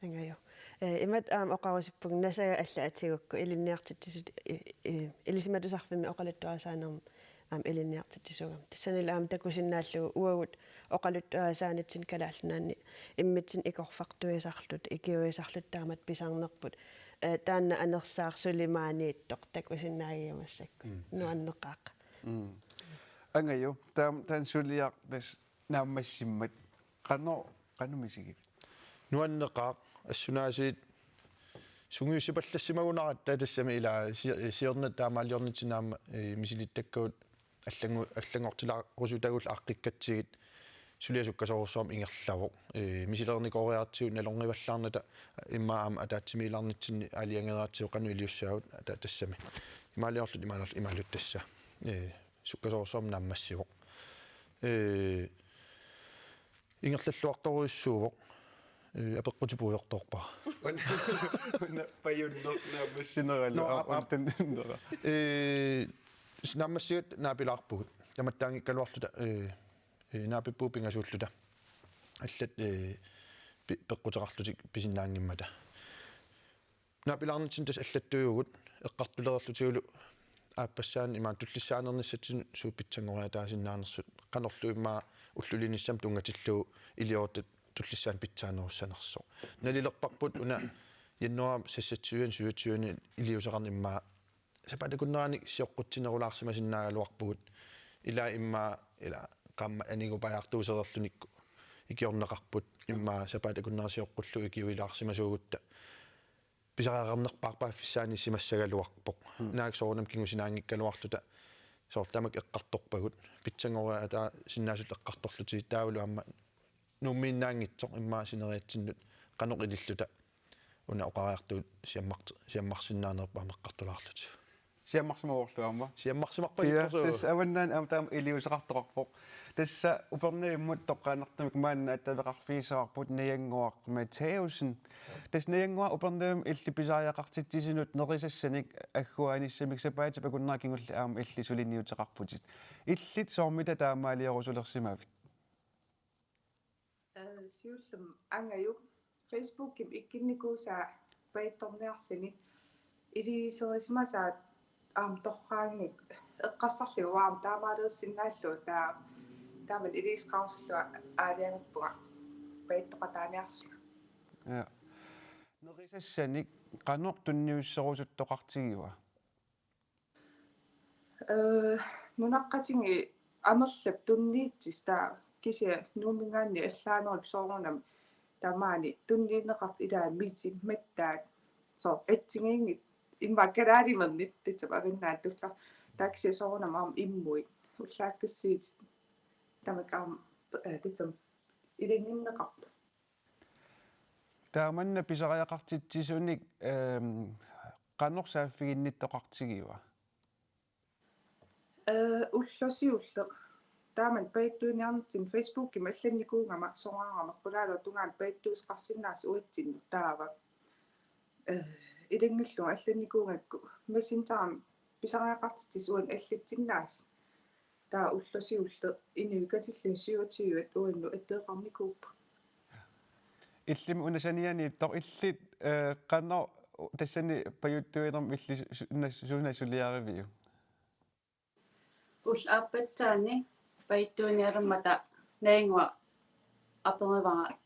Angaju. Ee, imatut aamma oqarusuppunga Nasaga allat atigukku ilinniartitsisut i-, i-, Ilisimatusarfimmi oqaluttuarisaanermut aamma ilinniartitsisuugami. Tassanilu aamma takusinnaallugu uagut oqaluttuarisaanitsinni Kalaallit Nunaanni immitsinnut ikorfartuisarluta, ikiuisarluta taamatut pisarnerput. Ee, taanna anersaaq suli maaniittoq takusinnaagiga massakkut. Mm. Nuanneqaaq. Mm. Angaju, taam-, taanna suliaq tassa naammassimmat qanoq, qanoq misigivit? Nuanneqaaq, assunaasiit sungiussipallassimagunaratta tassami ilaa si-, siorna taamaaliornitsinni aamma, ee, misilittakkagut allangu-, allanngortilaarusutagullu aaqqikkatsigit suliaq sukkasoorujussuarmik ingerlavoq. Ee, misilernikooreeratsigu nalornivallaarnata immaqa aamma ataatsimiilaarnitsinni aalajangeeratsigu qanoq iliussaagut ata-, tassami. Imaaliorluta imaaliorluta imaaliorluta tassa. Ee, sukkasoorujussuarmik naammassivoq. Ee, ingerlalluartorujussuuvoq. Ee, apeqqutit puigortoorpara. Una, una pajunneq naammassineralu. Nå, ap-, ap-, aqquntannera. Ee, s-, naammassigatta naapilaarpugut. Tamattaanngikkaluarluta, ee, ee, naapippugut pingasuulluta. Allat, ee, pi-, peqquteqarlutik pisinnaanngimmata. Naapilaarnitsinni tassa allattuivugut eqqartulereerlutigulu aappassaani imaattoq tullissaaneernissatsinnut suut pitsanngoriataasinnaanersut qanorlu immaqa ullulinissamut tunngatillugu iliorutta tullissaani pitsaanerussanersoq. Nalilerparput una januar seksogtyve syvogtyve iliuuseqarneq immaqa sapaatip-akunneranik sioqqutsinerulaarsimasinnaagaluarpugut. Ilaa immaqa ilaa qaammat anigupajaartuusereerlunikku ikiorneqarput immaqa sapaatip-akunnera sioqqullugu ikiuilaarsimasuugutta pisariaqarnerpaarpaaffissaaniissimassagaluarpoq. Mm. Naak soorunami kingusinaanngikkaluarluta soorlu tamakku eqqartorpagut. Pitsanngoriataasinnaasut eqqartorlutigit taavalu aamma Nuummiinnaanngitsoq immaqa sineriatsinnut qanoq ililluta una oqariartuut siammart-, siammarsinnaaneerput aamma eqqartulaarluta. Siammarsimavorlu aamma. Siammarsimarpasippoq. Ja, tassa avannaani aamma taama iliuuseqartoqarpoq. Tassa Upernavimmut toqqaannartumik maanna attaveqarfigissavarput Najannguaq Mathæussen. Tassa Najannguaq Upernavimmi illit pisariaqartitsisunut nerisassanik agguaanissamik sapaatip akunnera kingulleq aamma illit suliniuteqarputit. Illit soormita taamaaliorusulersimavit? Ee, siullermik Angajup Facebookimi ikkunnikuusaa pajuttorniarluni iliuuserisimasaat aamma torraanngikkaa eqqarsarlugu aamma taamaaliorsinnaallugu taa-, taamani iliuuseqarusullunga aalajangerpunga pajuttoqataaniarlunga. Ja. Nerisassanik qanoq tunniusserusuttoqartigiva? Ee, nunaqqatigiit amerlap tunniussisut taava kisianni Nuumminngaanniit allaanerup soorunami tamaani tunniunneqartut ilaat mitit mattaat soorlu assigiinngitsut immaqa kalaalimernik tassa avinnaani tullia taava kisianni soorunami aamma immuit ullaakkassuutit tamakku aamma, ee, tassa ilinnginneqarput. Taamanna pisariaqartitsisunik, ehm, qanoq saaffiginnittoqartigiva? Ee, ulloq siulleq. Taamani pajuttuuniarnitsinni Facebookimi allannikuugama soraarama qulaalup tungaanut pajuttuuseqarsinnaasoq uatsinnut taava. Ee, ilanngullugu allannikuugakku Messengerimi pisariaqartitsisut uannut allatsinnaasut. Taava ulloq siulleq inuit katillugit syvogtyve uannut attaveqarnikuupput. Illimmi una sanianiittoq illit, ee, qanoq tassani pajuttuinermi illit su-, su-, una su-, suna suliariviuk? Ullut aappassaanni pajuttuunialermata Najannguaq aperivara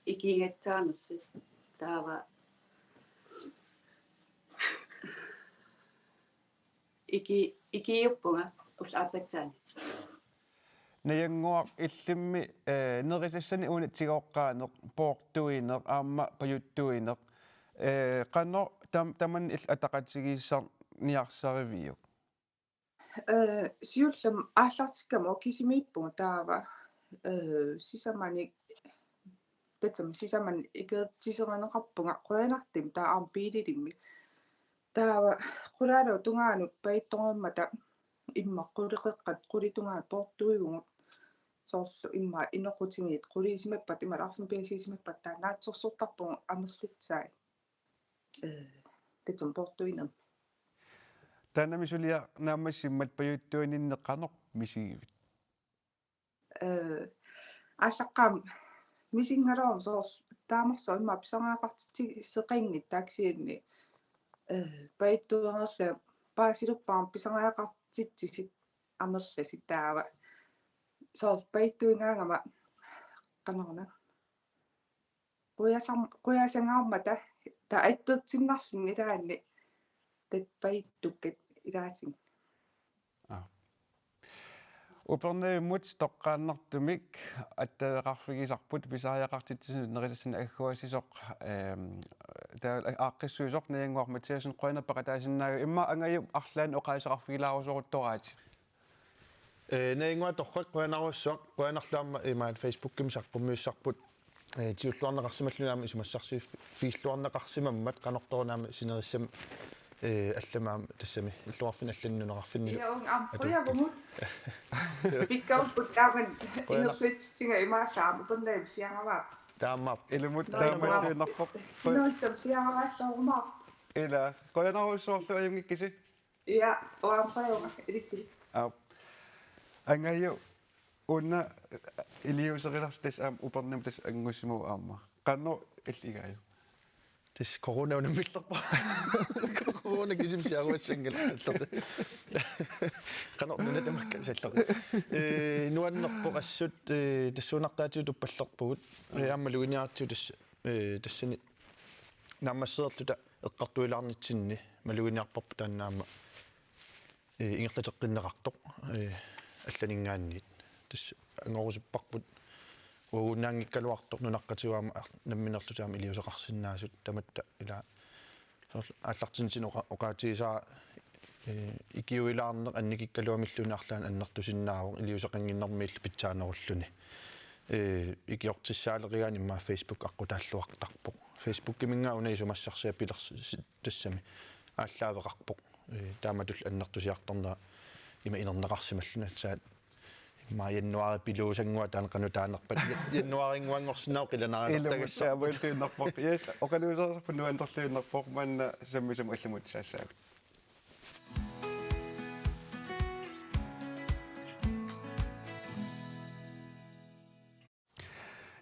ikiugassaanersoq taava iki-, ikiuppunga ullut aappassaanni. Najannguaq illimmi, ee, nerisassanik una tigooqqaaneq, poortuineq, aamma pajuttuineq. Ee, qanoq tam-, tamanna illit ataqatigiissaarniarsariviuk? Ee, siullermik aallartikkama kisimiippunga taava, ee, sisamanik, tassami sisamanik ikiortiserineqarpunga qujanartumik taava aamma biililimmik. Taava qulaalup tungaanut pajuttoreermata immaqa qulit qeqqat qulit tungaanut poortuivugut soorlu immaqa inoqutigiit quliisimappata imaluunniit arfineq-pingasuusimappata taava naatsorsortarpugut amerlassaat, ee, tassami poortuinermi. Taannami suliaq naammassimmat pajuttuininni qanoq misigivit? Ee, aallaqqaammut misinngaluaruma soorlu taamarsuaq immaqa pisariaqartitsisoqanngitsoq taava kisianni, ee, pajuttuinerli paasilerpara pisariaqartitsisut amerlasuut taava. Soorlu pajuttuigaangama qanoruna. Qujasam-, qujasangaarmata taava attortinnarluni ilaanni taava pajuttukkat ilaatigut. Aa. Upernavimmut toqqaannartumik attaveqarfigisarput pisariaqartitsisunut nerisassanik agguaassisoq, ehm, taava aaqqissuisoq Najannguaq Mathæussen, qujanaq peqataasinnaagavit, immaqa Angajup arlaannik oqaaseqarfigilaarusoruttoraatit. Ee, Najannguaq torrak, qujanarsuaq, qujanarlu aamma imaat Facebookimi saqqummiussarput, ee, tigulluarneqarsimalluni aamma isumassarsiffigilluarneqarsimammat qanortoq una aamma sinerissami, ee, allamik aamma tassami illoqarfinni allani nunaqarfinnilu. Ja, uunga aamma atuukkit. Qujavugut. Pikkorupput taamani. Qujanaq. Ingerlatsitsiga imaallaat aamma Upernavimmi siarumaarpoq. Taamaappoq. Ilumut. Najannguaq. Taamaappoq. Sinerissami siarumaarluarumaarpoq. Ila, qujanarsuarlu ajunngikkisi. Ja, uanga qujanaq ilitsi. Aap. Angaju una iliuuserilersi tassa aamma Upernavimmi tassa angussimavoq aamma. Qanoq illit igaajuk? Tassa corona unammillerpoq. Corona kisimi siaruassanngilaq sallaqi. Qanoq nuna tamakka sallaqi. Ee, nuannerpoq assut, ee, tassuunartaatigut uppallerpugut. Ee, aamma maluginiaratsigu tassa, ee, tassani naammassereerluta eqqartuilaarnitsinni maluginiarparput taanna aamma, ee, ingerlateqqinneqartoq, ee, allaninngaanniit. Tassa angorusupparput uagunnaanngikkaluartoq nunaqqatigut aamma ar-, nammineerluta aamma iliuuseqarsinnaasut tamatta ila soorlu aallartinnitsinnut oqa-, oqaatigisara, ee, ikiuilaarneq annikikkaluamilluunniit arlaannik annertusinnaavoq iliuuseqannginnermiillu pitsaanerulluni. Ee, ikiortissaalerigaanni immaqa Facebook aqqutaalluartarpoq. Facebookiminngaanniit una isumassarsiaq pilersi-, tassami aallaaveqarpoq. Ee, taamatullu annertusiartornera ima inerneqarsimalluni, saat immaqa januaari piluusannguaq taanna qanoq taanerpat. Ja-, januaarinnguanngorsinnaavoq qilanaariartagassaarput. Ilumut aamma illuinnarpoq. Yes, oqaluuserisassarput nuannerluinnarpoq, maanna sammisumut allamut saassaagut.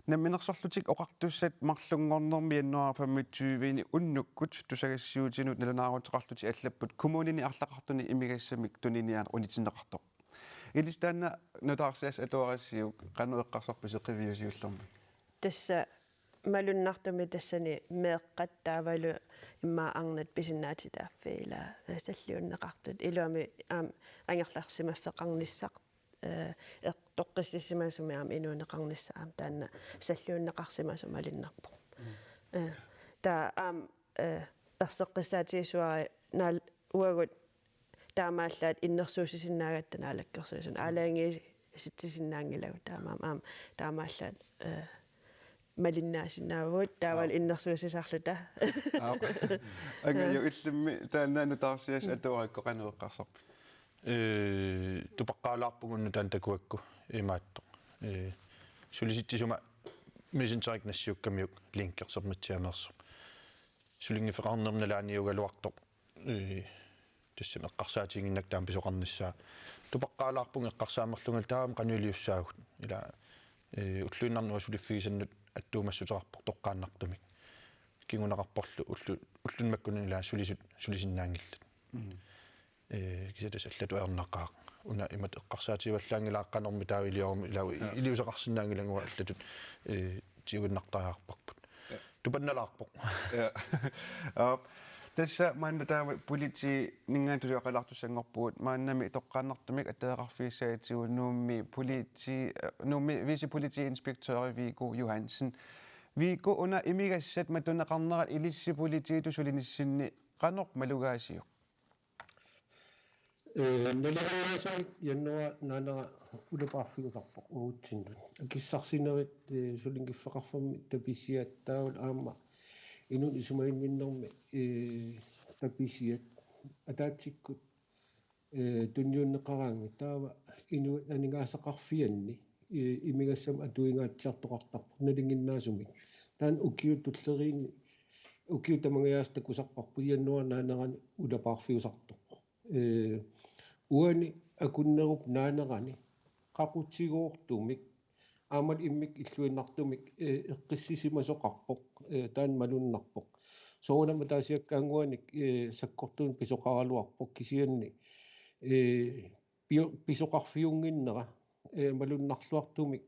Namminersorlutik Oqartussat marlunngornermi januar femogtyve-ni unnukkut tusagassiuutinut nalunaaruteqarlutik allapput kommunini arlaqartuni imigassamik tuniniaaneq unitinneqartoq. Ilissi taanna nutaarsiassat atuarassiuk, qanoq eqqarsarpisi qiviusiullermi? Tassa malunnartumik tassani meeqqat taavalu immaqa arnat pisinnaatitaaffii ila salliunneqartut. Iluamik aamma angerlarsimaffeqarnissaq, eh, eq-, toqqissisimasumik aamma inuuneqarnissaq aamma taanna salliunneqarsimasoq malunnarpoq. Mm. Eh, taava aamma, eh, erseqqissaatigissuara naal-, uagut taamaallaat innersuussisinnaagatta Naalakkersuisuni. Aalajangiisitsisinnaanngilagut taamaammat aamma taamaallaat, eh, malinnaasinnaavagut taavalu Aap. Innersuussisarluta. Aap. Angaju illimmi taanna nutaarsiassat atuarakku qanoq eqqarsarpit? Ee, tupaqqaalaarpugut nutaamik takuakku imaattoq. Ee, sulisitsisuma Messengerikkut nassiukkamiuk linki Sermitsiameersoq. Sulinngiffeqarnermi nalaaniugaluartoq. Ee, tassami eqqarsaatiginnginnakku taama pisoqarnissaa. Tupaqqaalaarpugut eqqarsaamerlungalu taama qanoq iliussaagut. Ila, ee, ulluinnarni uanga suliffigisannut attuumassuteqarpoq toqqaannartumik. Kinguneqarporlu ullu-, ulluni makkunani ila sulisut sulisinnaanngillat. Mm. Ee, kisianni tassa allatut ajornaqaaq. Una imatut eqqarsaatigivallaanngilara qanormi taava iliorumi ila Ja. iliuuseqarsinnaanngilagut allatut, ee, tiguinnartariaqarparput. Ja. Tupannalaarpoq. Ja. Aap. Tassa maanna taava politiininngaanniit tusagaqalaartussanngorpugut. Maannami toqqaannartumik attaveqarfigissagatsigu Nuummi politi-, eh, Nuummi vicepolitiinspektøri Viggo Johansen. Viggo, una imigassat matuneqarnerat ilissi politiitut sulinissinni qanoq malugaasiuk? Ee, naleraannaasumik januar naanera ulapaarfiusarpoq uagutsinnut. Akissarsinerit, ee, sulinngiffeqarfimmi tapisiat taavalu aamma inunnut isumaginninnermi, ee, tapisiat ataatsikkut, ee, tunniunneqaraangat taava inuit aningaasaqarfianni, ee, imigassamik atuingaatsiartoqartarpoq nalinginnaasumik. Taanna ukiut tulleriinni, ukiut tamangajaasa takusarparput januar naanerani ulapaarfiusartoq. Ee, uani akunnerup naanerani qaqutigoortumik aammalu immikkut illuinnartumik, ee, eqqissisimasoqarpoq, ee, taanna malunnarpoq. Soorunami ataasiakkaannguanik, ee, sakkortunik pisoqaraluarpoq kisianni, ee, pio-, pisoqarfiunnginnera, ee, malunnarluartumik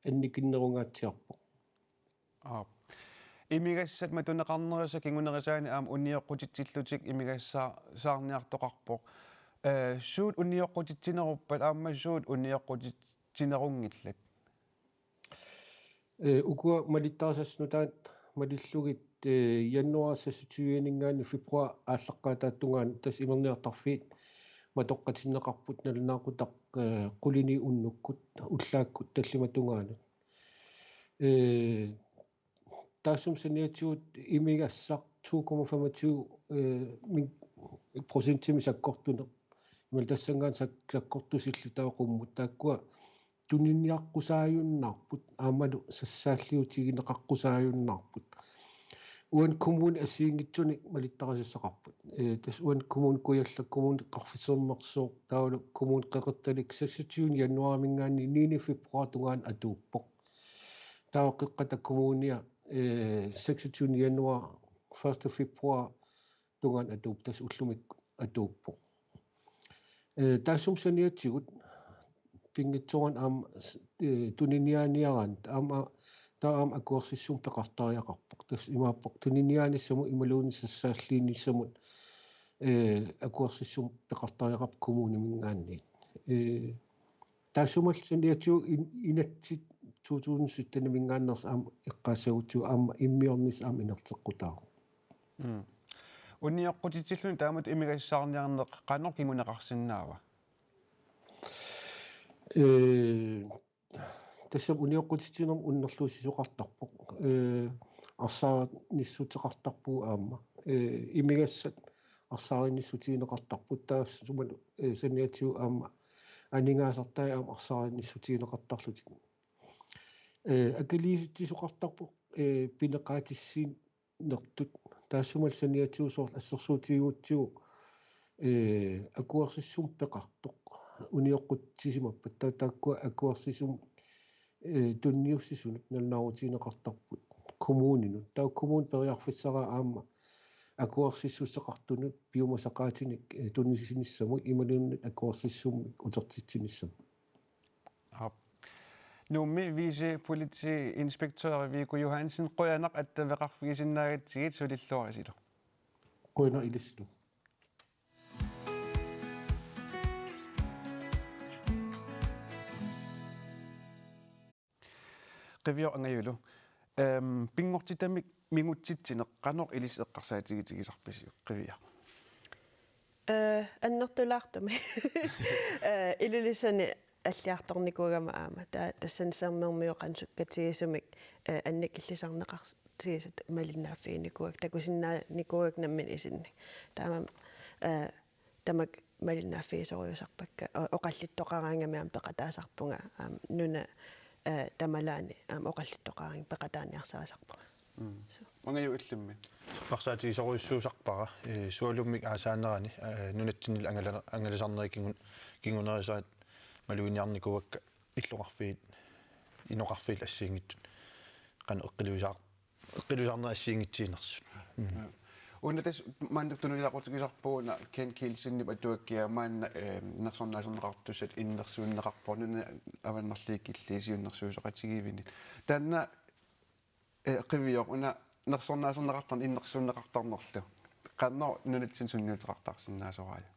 annikinnerungaatsiarpoq. Aap. Imigassat matuneqarnerisa kingunerisaanni aamma unioqqutitsillutik imigassaa-, saarniartoqarpoq. Ee, suut unioqqutitsineruppat aamma suut unioqqutitsinerunngillat? Ee, ukua malittarisassat nutaat malillugit, ee, januar seksogtyve-ninngaanniit februar aallaqqaataata tungaanut tassa imerniartarfiit matoqqatinneqarput nalunaaqutaq, ee, qulini unnukkut ullaakkut tallimat tungaanut. Ee, taassuma saniatigut imigassaq to komma femogtyve, ee, min-, procentimik sakkortuneq. Imaluunniit tassanngaanniit sak-, sakkortusilluta qummut taakkua tuniniaqqusaajunnaarput aammalu sassaalliutigineqaqqusaajunnaarput. Uani kommuni assigiinngitsunik malittarisassaqarput. Ee, tassa uani Kommune Kujalleq, Kommune Qaqortoq Sermersooq taavalu Kommune Qeqertalik seksogtyve januariminngaanniit niende februar tungaanut atuuppoq. Taava Qeqqata Kommunia, ee, seksogtyve januar første februar tungaanut atuuppoq, tassa ullumikkut atuuppoq. Ee, taassuma saniatigut pinngitsoorani aamma s-, ee, tuniniaaniaraanni aamma, taava aamma akuersissummik peqartariaqarpoq. Tassa imaappoq tuniniaanissamut imaluunniit sassaalliinissamut, ee, akuersissummik peqartariaqarpoq kommuniminngaanniit. Ee, taassumalu saniatigut in-, inatsit to tusind sytten-iminngaanneersut aamma eqqaassagutsigu aamma immiornissaq aamma inerteqqutaavoq. Mm. Unioqqutitsilluni taamatut imigassaarniarneq qanoq kinguneqarsinnaava? Ee, tassami unioqqutitsinermi unnerluussisoqartarpoq. Ee, arsaarnissuteqartarpugut aamma. Ee, imigassat arsaarinnissutigineqartarput, taassumalu, eh, saniatigut aamma aningaasartai aamma arsaarinnissutigineqartarlutik. Eh, akiliisitsisoqartarpoq, eh, pineqaatissinnertut. Taassumalu saniatigut soorlu assersuutigigutsigu, eh, akuersissummik peqartoq unioqqutissisimappat. Taava taakkua akuersissummik, eh, tunniussisunut nalunaarutigineqartarput kommuninut. Taava kommuni periarfissaraa aamma akuersissuseqartunut piumasaqaatinik, eh, tunisinissamut imaluunniit akuersissummik utertitsinissamut. Aap. Nuummi vicepolitiinspektør Viiku Johansen, qujanaq attaveqarfigisinnaagatsigit, sulilluarisilu. Qujanaq ilissilu. Qiviaq Angajulu. Ehm, pinngortitamik mingutsitsineq qanoq ilissi eqqarsaatigitigisarpisiuk, Qiviaq? Eh, annertulaartumik. Eh, Ilulissani alliartornikuugama aamma. Ta-, tassani sermermiut qanoq sukkatigisumik, eh, annikillisarneqartigisut malinnaaffiginikuuakka, takusinnaanikuuakka nammineq isinnik. Taamaammat, eh, tamakku malinnaaffigisorujussuusarpakka, o-, oqallittoqaraangami aamma peqataasarpunga, aamma nuna, eh, tamalaani aamma oqallittoqaraangat peqataaniarsarisarpunga. Mm. So. Angaju, illimmi? Eqqarsaatigisorujussuusarpara, eh, sualummik aasaanerani, eh, nunatsinnilu angala-, angalasarnerit kingun-, kingunerisaat maluginiarnikuuakka illoqarfiit, inoqarfiit assigiinngitsut. Qanoq eqqiluisaar-, eqqiluisaarnerit assigiinngitsiinersut. Mm. Una tassa maanna tunuliaqutigisarpugut una Kent Kielsenip atuakkiaa maanna, eh, nersornaaserneqartussatut innersuunneqarpoq, nunat avannarliit killiit siunnersuisoqatigiivinit. Taanna, eh, Qiviaq, una nersornaaserneqartarneq innersuunneqartarnerlu qanoq nunatsinni sunniuteqartarsinnaasoraajuk?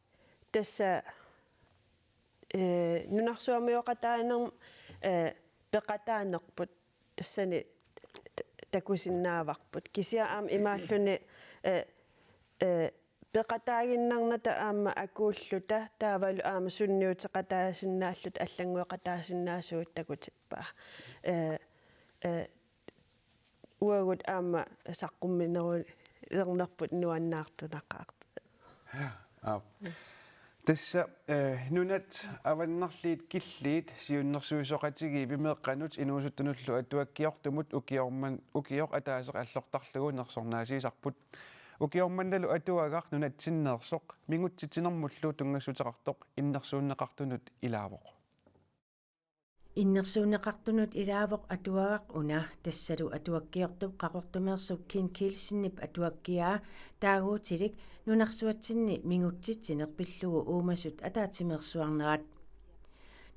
Tassa, eh, nunarsuarmioqataanerm-, eh, peqataanerput tassani t-, takusinnaavarput. Kisianni aamma imaalluni, eh, eh, peqataaginnarnata aamma akuulluta, taavalu aamma sunniuteqataasinnaalluta allanngueqataasinnaasugut takutippaa. Eh, eh, uagut aamma saqqummiinerulernerput nuannaartunaqaaq. Aap. Tassa, eh, nunat avannarliit killiit siunnersuisoqatigiivi meeqqanut inuusuttunullu atuakkiortumut ukiorman-, ukioq ataaseq allortarlugu nersornaasiisarput. Ukiormannalu atuagaq nunatsinneersoq mingutsitsinermullu tunngassuteqartoq innersuunneqartunut ilaavoq. Innersuunneqartunut ilaavoq atuagaq una, tassalu atuakkiortup Qaqortumeersup Kent Kielsenip atuakkiaa taaguutilik nunarsuatsinni mingutsitsineq pillugu uumasut ataatsimeersuarnerat.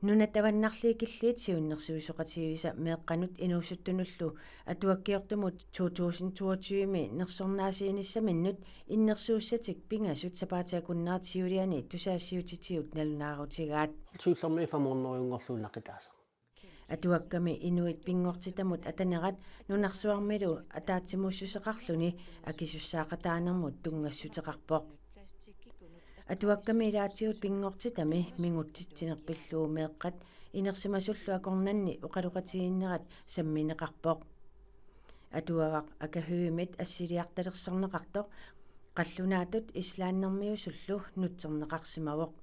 Nunat avannarliit killiit siunnersuisoqatigiivisa meeqqanut inuusuttunullu atuakkiortumut to tusind toogtyve-mi nersornaasiinissaminnut innersuussatik pingasut sapaatip akunnerata siuliani tusagassiutitigut nalunaarutigaat. Siullermik fem hundrede-nngorluunneq qitaasoq. Atuakkami inuit pinngortitamut atanerat nunarsuarmilu ataatsimuussuseqarluni akisussaaqataanermut tunngassuteqarpoq. Atuakkami ilaatigut pinngortitami mingutsitsineq pillugu meeqqat inersimasullu akornanni oqaloqatigiinnerat sammineqarpoq. Atuagaq Akahymit assiliartalersorneqartoq qallunaatut Islandermiusullu nutserneqarsimavoq.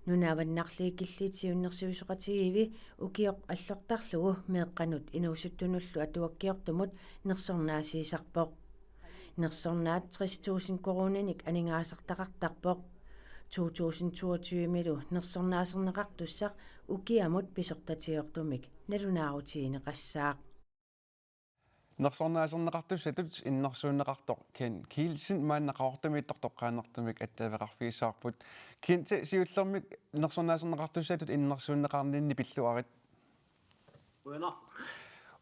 Nunat avannarliit killiit siunnersuisoqatigiivi ukioq allortarlugu meeqqanut inuusuttunullu atuakkiortumut nersornaasiisarpoq. Nersornaat tres tusind koruuninik aningaasartaqartarpoq. To tusind toogtyve-milu nersornaaserneqartussaq ukiamut pisortatigoortumik nalunaarutigineqassaaq. Nersornaaserneqartussatut innersuunneqartoq Kent Kielsen maanna Qaqortumiittoq toqqaannartumik attaveqarfigissavarput. Kent, siullermik nersornaaserneqartussatut innersuunneqarninni pilluarit. Qujanaq.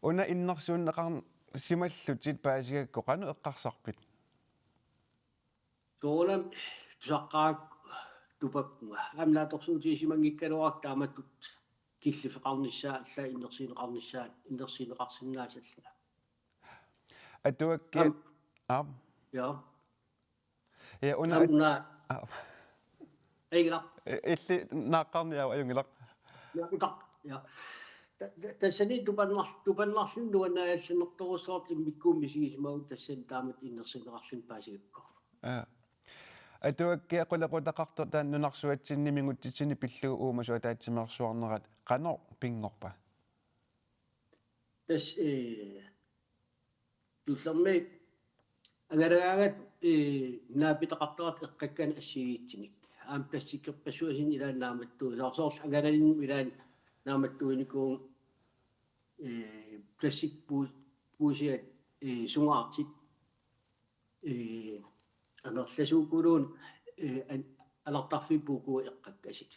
Una innersuunneqarsimallutit paasigakku qanoq eqqarsarpit? Soorunami tusaqqaarakku tupakkunga. Aamma naatsorsuutigisimanngikkaluarpara taamatut killiffeqarnissaa, allaat innersuunneqarnissaa, innersuunneqarsinnaasut allaat. Atuakkiat. Aam. Aap. Ja. Ja, una. Aamma una. Aap. Ajunngilaq. I-, illit naaqqarniaruk, ajunngilaq. Ja, uta. Ja. Ta-, ta-, tassani tupannarl-, tupannarluni nuannaagallannertorujussuartut immikkuummi misigisimavugut tassani taamatut innersuunneqarluni paasigakku. Ja. Atuakkiaq qulequtaqartoq taanna nunarsuatsinni mingutsitsinni pillugu uumasut ataatsimeersuarnerat qanoq pinngorpa? Tassa, eh, tullermi angalagaangat, eh, naapitaqartarat eqqakkanik assigiinngitsunik. Aamma plastikkerpassuarnik ilaanni naammattuusaartoq, soorlu angalaninnut ilaanni naammattuinikuuvunga, eh, plastikpuu-, puusiat, eh, sungaartut, eh, amerlasuukuluunniit, eh, an-, anartarfiit puukkuit eqqakkasut.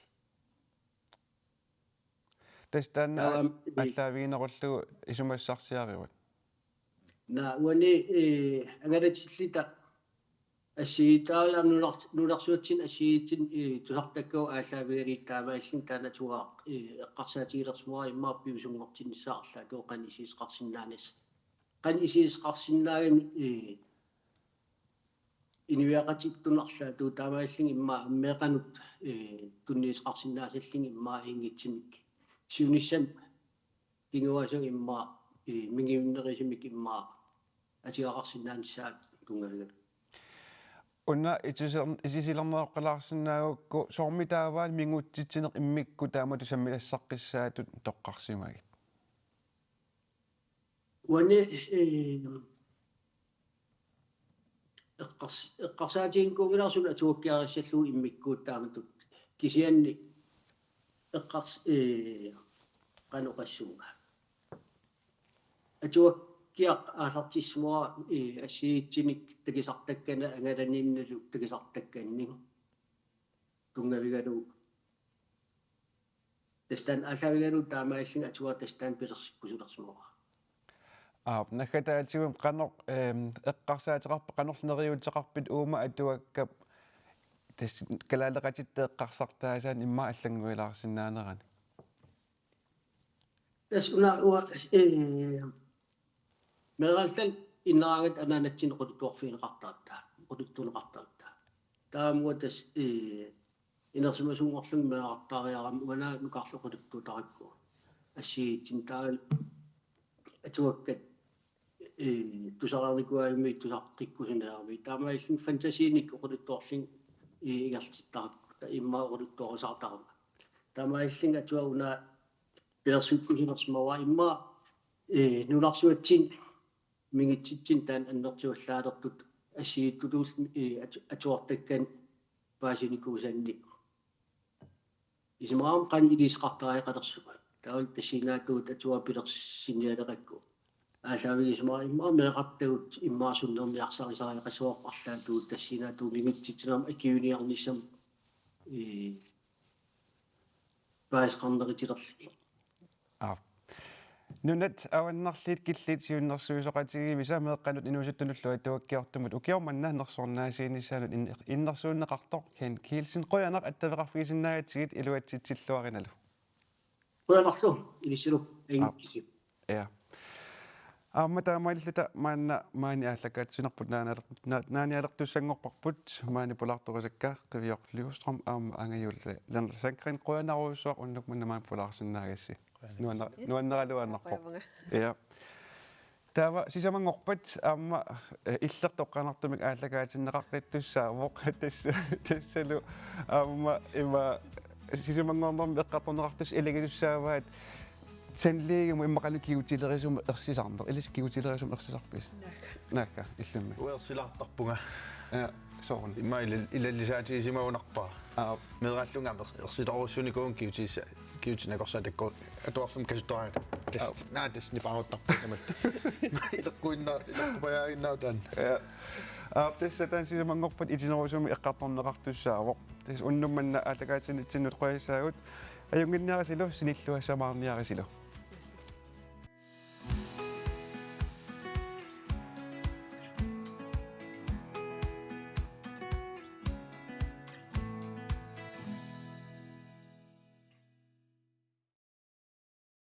Tassa taanna taava, eh, aallaaviginerullugu isumassarsiarivat. Naa, uani, eh, angalatilluta assigiittaarlunga nunar-, nunarsuatsinni assigiinngitsunik, eh, tusartakkavut aallaavigalugit taamaalilluni taanna atuagaq, eh, eqqarsaatigilersimavara immaqa piviusunngortinnissaa arlaatigut qanoq isigissaqarsinnaanissaq. Qanoq isigissaqarsinnaagami, eh, inuiaqatigiittunut arlaatigut taamaalilluni immaqa meeqqanut, eh, tunniussaqarsinnaassallugu immaqa inngitsumik. Siunissami kinguaassaguni immaqa, eh, mingiunnerusumik immaqa atugaqarsinnaanissaat tunngavigalugu. Una itiser-, itisilerneroqqalaarsinnaagukku soormi taava mingutsitsineq immikkut taamatut sammilassaqqissaatut toqqarsimagit? Uani, eh, eqqars-, eqqarsaatiginikuunngilara suna atuakkiarissallugu immikkuutaammatut kisianni eqqars-, eh, qanoq oqassuunga. Atuakkiaq aallartissimavara, eh, assigiinngitsunik takusartakkanik angalaninnilu takusartakkanik tunngavigalugu. Tassa taanna aallaavigalugu taamaalilluni atuagaq tassa taanna pilersikkusulersimavara. Aap, naggataatigut qanoq, ehm, eqqarsaateqarpit, qanorlu neriuuteqarpit uuma atuakkap tassa kalaaleqatitta eqqarsartaasaannik immaqa allannguilaarsinnaanerani? Tassa una uanga, eh, meeraalluta innaraangatta anaanatsinni oqaluttuarfigineqartaratta, oqaluttuunneqartaratta. Taava uanga tassa, eh, inersimasunngorlunga meerartaariarama uanga nukarleq oqaluttuutarakku. Assigiinngitsunik taava atuakkat, eh, tusareernikuugamigit tusaqqikkusunngilarmi. Taamaalilluni fantasiinik oqaluttuarlunga, eh, ingerlatittarakku. Taava immaqa oqaluttuarisartarama. Taamaalilluni atuagaq una pilersikkusulersimavara immaqa, eh, nunarsuatsinni mingutsitsinni taanna annertuallaalertutut assigiittutut, eh, atu-, atuartakkanik paasinikuusannik. Isumaqarpunga qanoq iliuuseqartariaqalersugut. Taava tassanngaanniit atuagaq pilersinnialeqakku. Aallaavigisumara immaqa meerartagut immaqa sunnerniarsarisariaqarsuarput arlaatigut tassanngaanniit mingutsitsinermut akiliiniarnissamut, eh, paasisaqarnerutilerlugit. Aap. Nunat Avannarliit Killiit siunnersuisoqatigiivisa meeqqanut inuusuttunullu atuakkiortumut ukioq manna nersornaasiinissaanut in-, innersuunneqartoq Ken Kielsen, qujanaq attaveqarfigisinnaagatsigit, iluatsitsilluarinalu. Qujanarlu, ilissilu, aap, inngikkusi. Ja. Aamma taamaalilluta maanna maani aallakaatitsinerput naanialer-, na-, naanialertussanngorparput, maani pulaartorisakka Qiviaq Lyustrøm aamma angajuulluni Lennert Sandgreen, qujanarujussuaq unnuk manna maani pulaarsinnaagassi. Qujanaq. Nuanna-, nuanneraluarnarpoq. Qujanaq. Ja. Taava sisamanngorpat aamma, eh, illit toqqaannartumik aallakaatinneqaqqittussaavoq. Tassa, tassalu aamma ima sisamanngornermi eqqartorneqartussaq ilagisussaavaat sandlægemut immaqa qanoq kigutilerisumik ersisarneq. Ilissi kigutilerisumik ersisarpisi? Naakka. Naakka, illimmi. Uanga ersilaartarpunga. Ja, sooruna? Immaqa ilal-, ilallisaatigisimagunarpara. Aap. Meeraallunga aamma ers-, ersitorujussuunikuuvunga kiguti-, kigutit nakorsaatit taakku atuarfimmi kasuttuaraangat. Tas-, aap, naa tassa nipaaruttarpunga tamatta. Ileqquinna-, ileqqupajaaginnarpoq taanna. Ja. Aap, tassa taanna sisamanngorpat itinerusumik eqqartorneqartussaavoq. Tassa unnuk manna aallakaatitsinitsinnut qujassaagut. Ajunnginniarisilu, sinilluassamaarniarisilu.